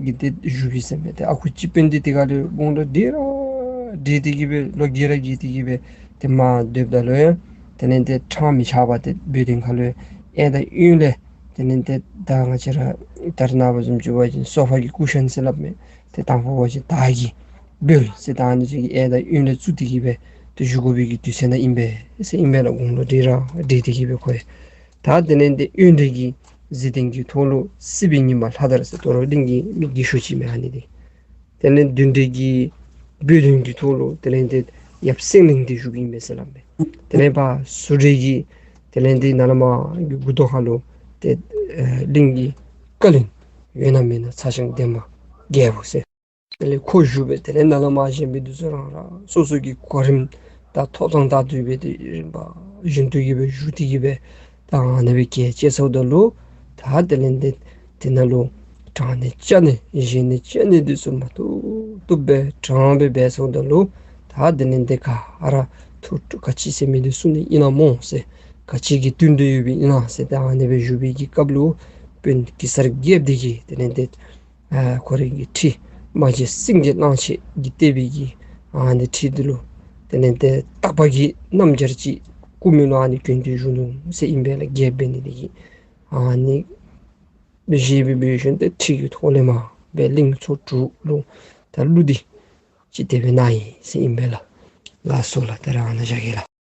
གིས་ཏེ་བཞུགས་པས་ཟེར་མས། ཏེ་ཨ་ཁུ་སྤྱི་དཔོན་འདི་དེ་ཁ་ལུ་དགུང་ལོ་བགྲེས་ར་བགྲེས་ཏེ་གིས་སྦེ་ལོ་རྒས་ར་རྒས་ཏེ་གིས་སྦེ་ཏེ་མར་སྡོདཔ་ད་ལུ་ཡང་དེ་ལས་ཏེ་ཁྲག་མི་ཆགས་པར་ཏེ་འབོལ་གདན་ཁ་ལུ་གཡས་དང་གཡོན་ལས་དེ་ལས་ཏེ་ད་ང་བཅས་ར་ད་རེས་ནངས་པ་བཟུམ་ཅིག་འབད་བ་ཅིན་སོ་ཕ་གི་ཀུ་ཤན་ཟེར་སླབ་མས། ཏེ་དང་ཕུ་འབད་བ་ཅིན་དར་གྱི་འབོལ་ཟེར་ད་ཨ་ནི་ཚུ་གི་གཡས་དང་གཡོན་ལས་བཙུགས་ཏེ་གིས་སྦེ་ཏེ་བཞུགས་དགོ་པའི་གི་དུས་ཚོད་ནང་ཨིན་པས་ཟེར་ཨིན་པས་ལགས། དགུང་ལོ་བགྲེས་ར་བགྲེས་ཏེ་གིས་སྦེ་ཁོ་ཡང་། ད་དེ་ལས་ཏེ་གཡོན་གྲལ་གྱི་གཟི་ལྡན་གྱི་ཐོག་ལུ་སྲིད་པའི་ཉི་མ་ལྷ་དར་ཟེར་དོ་རུང་གླིང་གི་མི་རྒས་ཤོས་ཅིག་མས་ཨ་ནི་འདི། དེ་ལས་མདུན་གྲལ་གྱི་བོད་དོན་གྱི་ཐོག་ལུ་དེ་ལས་ཏེ་ཡབ་སེང་བློན་འདི་བཞུགས་ཨིན་པས་ཟེར་སླབ་མས། དེ་ལས་ཕར་ཟུར་གྲལ་གྱི་དེ་ལས་ཏེ་ནཱ་ལས་མར་གྱི་མགུ་ཏོ་ཁ་ལུ་ཏེ་ཨེ་གླིང་གི་བཀའ་བློན་ཡོད་ན་མེད་ན་ཚ་ཞང་འདན་མ་རྒྱལ་པོ་ཟེར། དེ་ལས་ཁོ་བཞུགས་པས། དེ་ལས་ནཱ་ལས་མར་གཞན་པའི་འདི་ཚུ་རང་རང་སོ་སོ་གི་གོ་རིམ་དང་ཐོབ་ཐངས་ལྟར་དུ་སྦེ་ཏེ་རིམ་པ་བཞིན་དུ་གིས་སྦེ་བཞུགས་ཏེ་གིས་སྦེ་ད་ཨ་ནི་སྦེ་གྱལ་བཅད་སོངམ་ད་ལུ་ད་དེ་ལས་ཏེ་དེ་ནང་ལུ་དྲང་ནི་བཅའ་ནི་བཞེས་ནི་བཅའ་ནི་འདི་ཚུ་མ་བཏུབ་བཏུབ་སྦེ་དྲང་སྦེ་འབད་སོངམ་ད་ལུ་ད་དེ་ལས་ཏེ་ག་ར་ཐུགས་སྤྲོ་ག་ཅི་ཟེར་མི་འདི་གསུང་ནི་ཨིན་ན་སྨོ་ཟེར། ག་ཅི་གི་དོན་དུ་ཡོདཔ་ཨིན་ན་ཟེར། ད་ཨ་ནི་སྦེ་བཞུགས་པའི་གི་སྐབས་ལུ་དཔོན་གེ་སར་རྒྱལཔོ་འདི་གིས་དེ་ལས་ཏེ་ཨ་ཁོ་རའི་གི་ཁྲི་རྨ་བྱའི་སེང་གེ་གླང་ཆེན་གྱིས་བཏེགས་པའི་གི་ཨ་ནི་ཁྲི་འདི་ལུ་དེ་ལས་ཏེ་སྟག་པ་གི་སྣམ་སྦྱར་ཅིག་བཀོད་མི་ལུ་ཨ་ནི་གྱོན་ཏེ་བཞུགས་ནུག་ཟེར་ཨིན་པས་ལགས། རྒྱལཔོ་འབད་ནི་འདི་གིས་ཨ་ནི་བཞེས་སྦེ་འབད་ཞིནམ་ཏེ་ཁྲི་གི་ཐོག་ལས་མར་སྦེ་གླིང་ཚོ་དྲུག་ལུ་ད་གླུ་འདི་ཅིག་དེ་སྦེ་གནང་ཡི་ཟེར་ཨིན་པས་ལགས། ལགས་སོ་ལགས། ད་རེས་ཨ་ནཱ་བཞག་གེ་ལགས།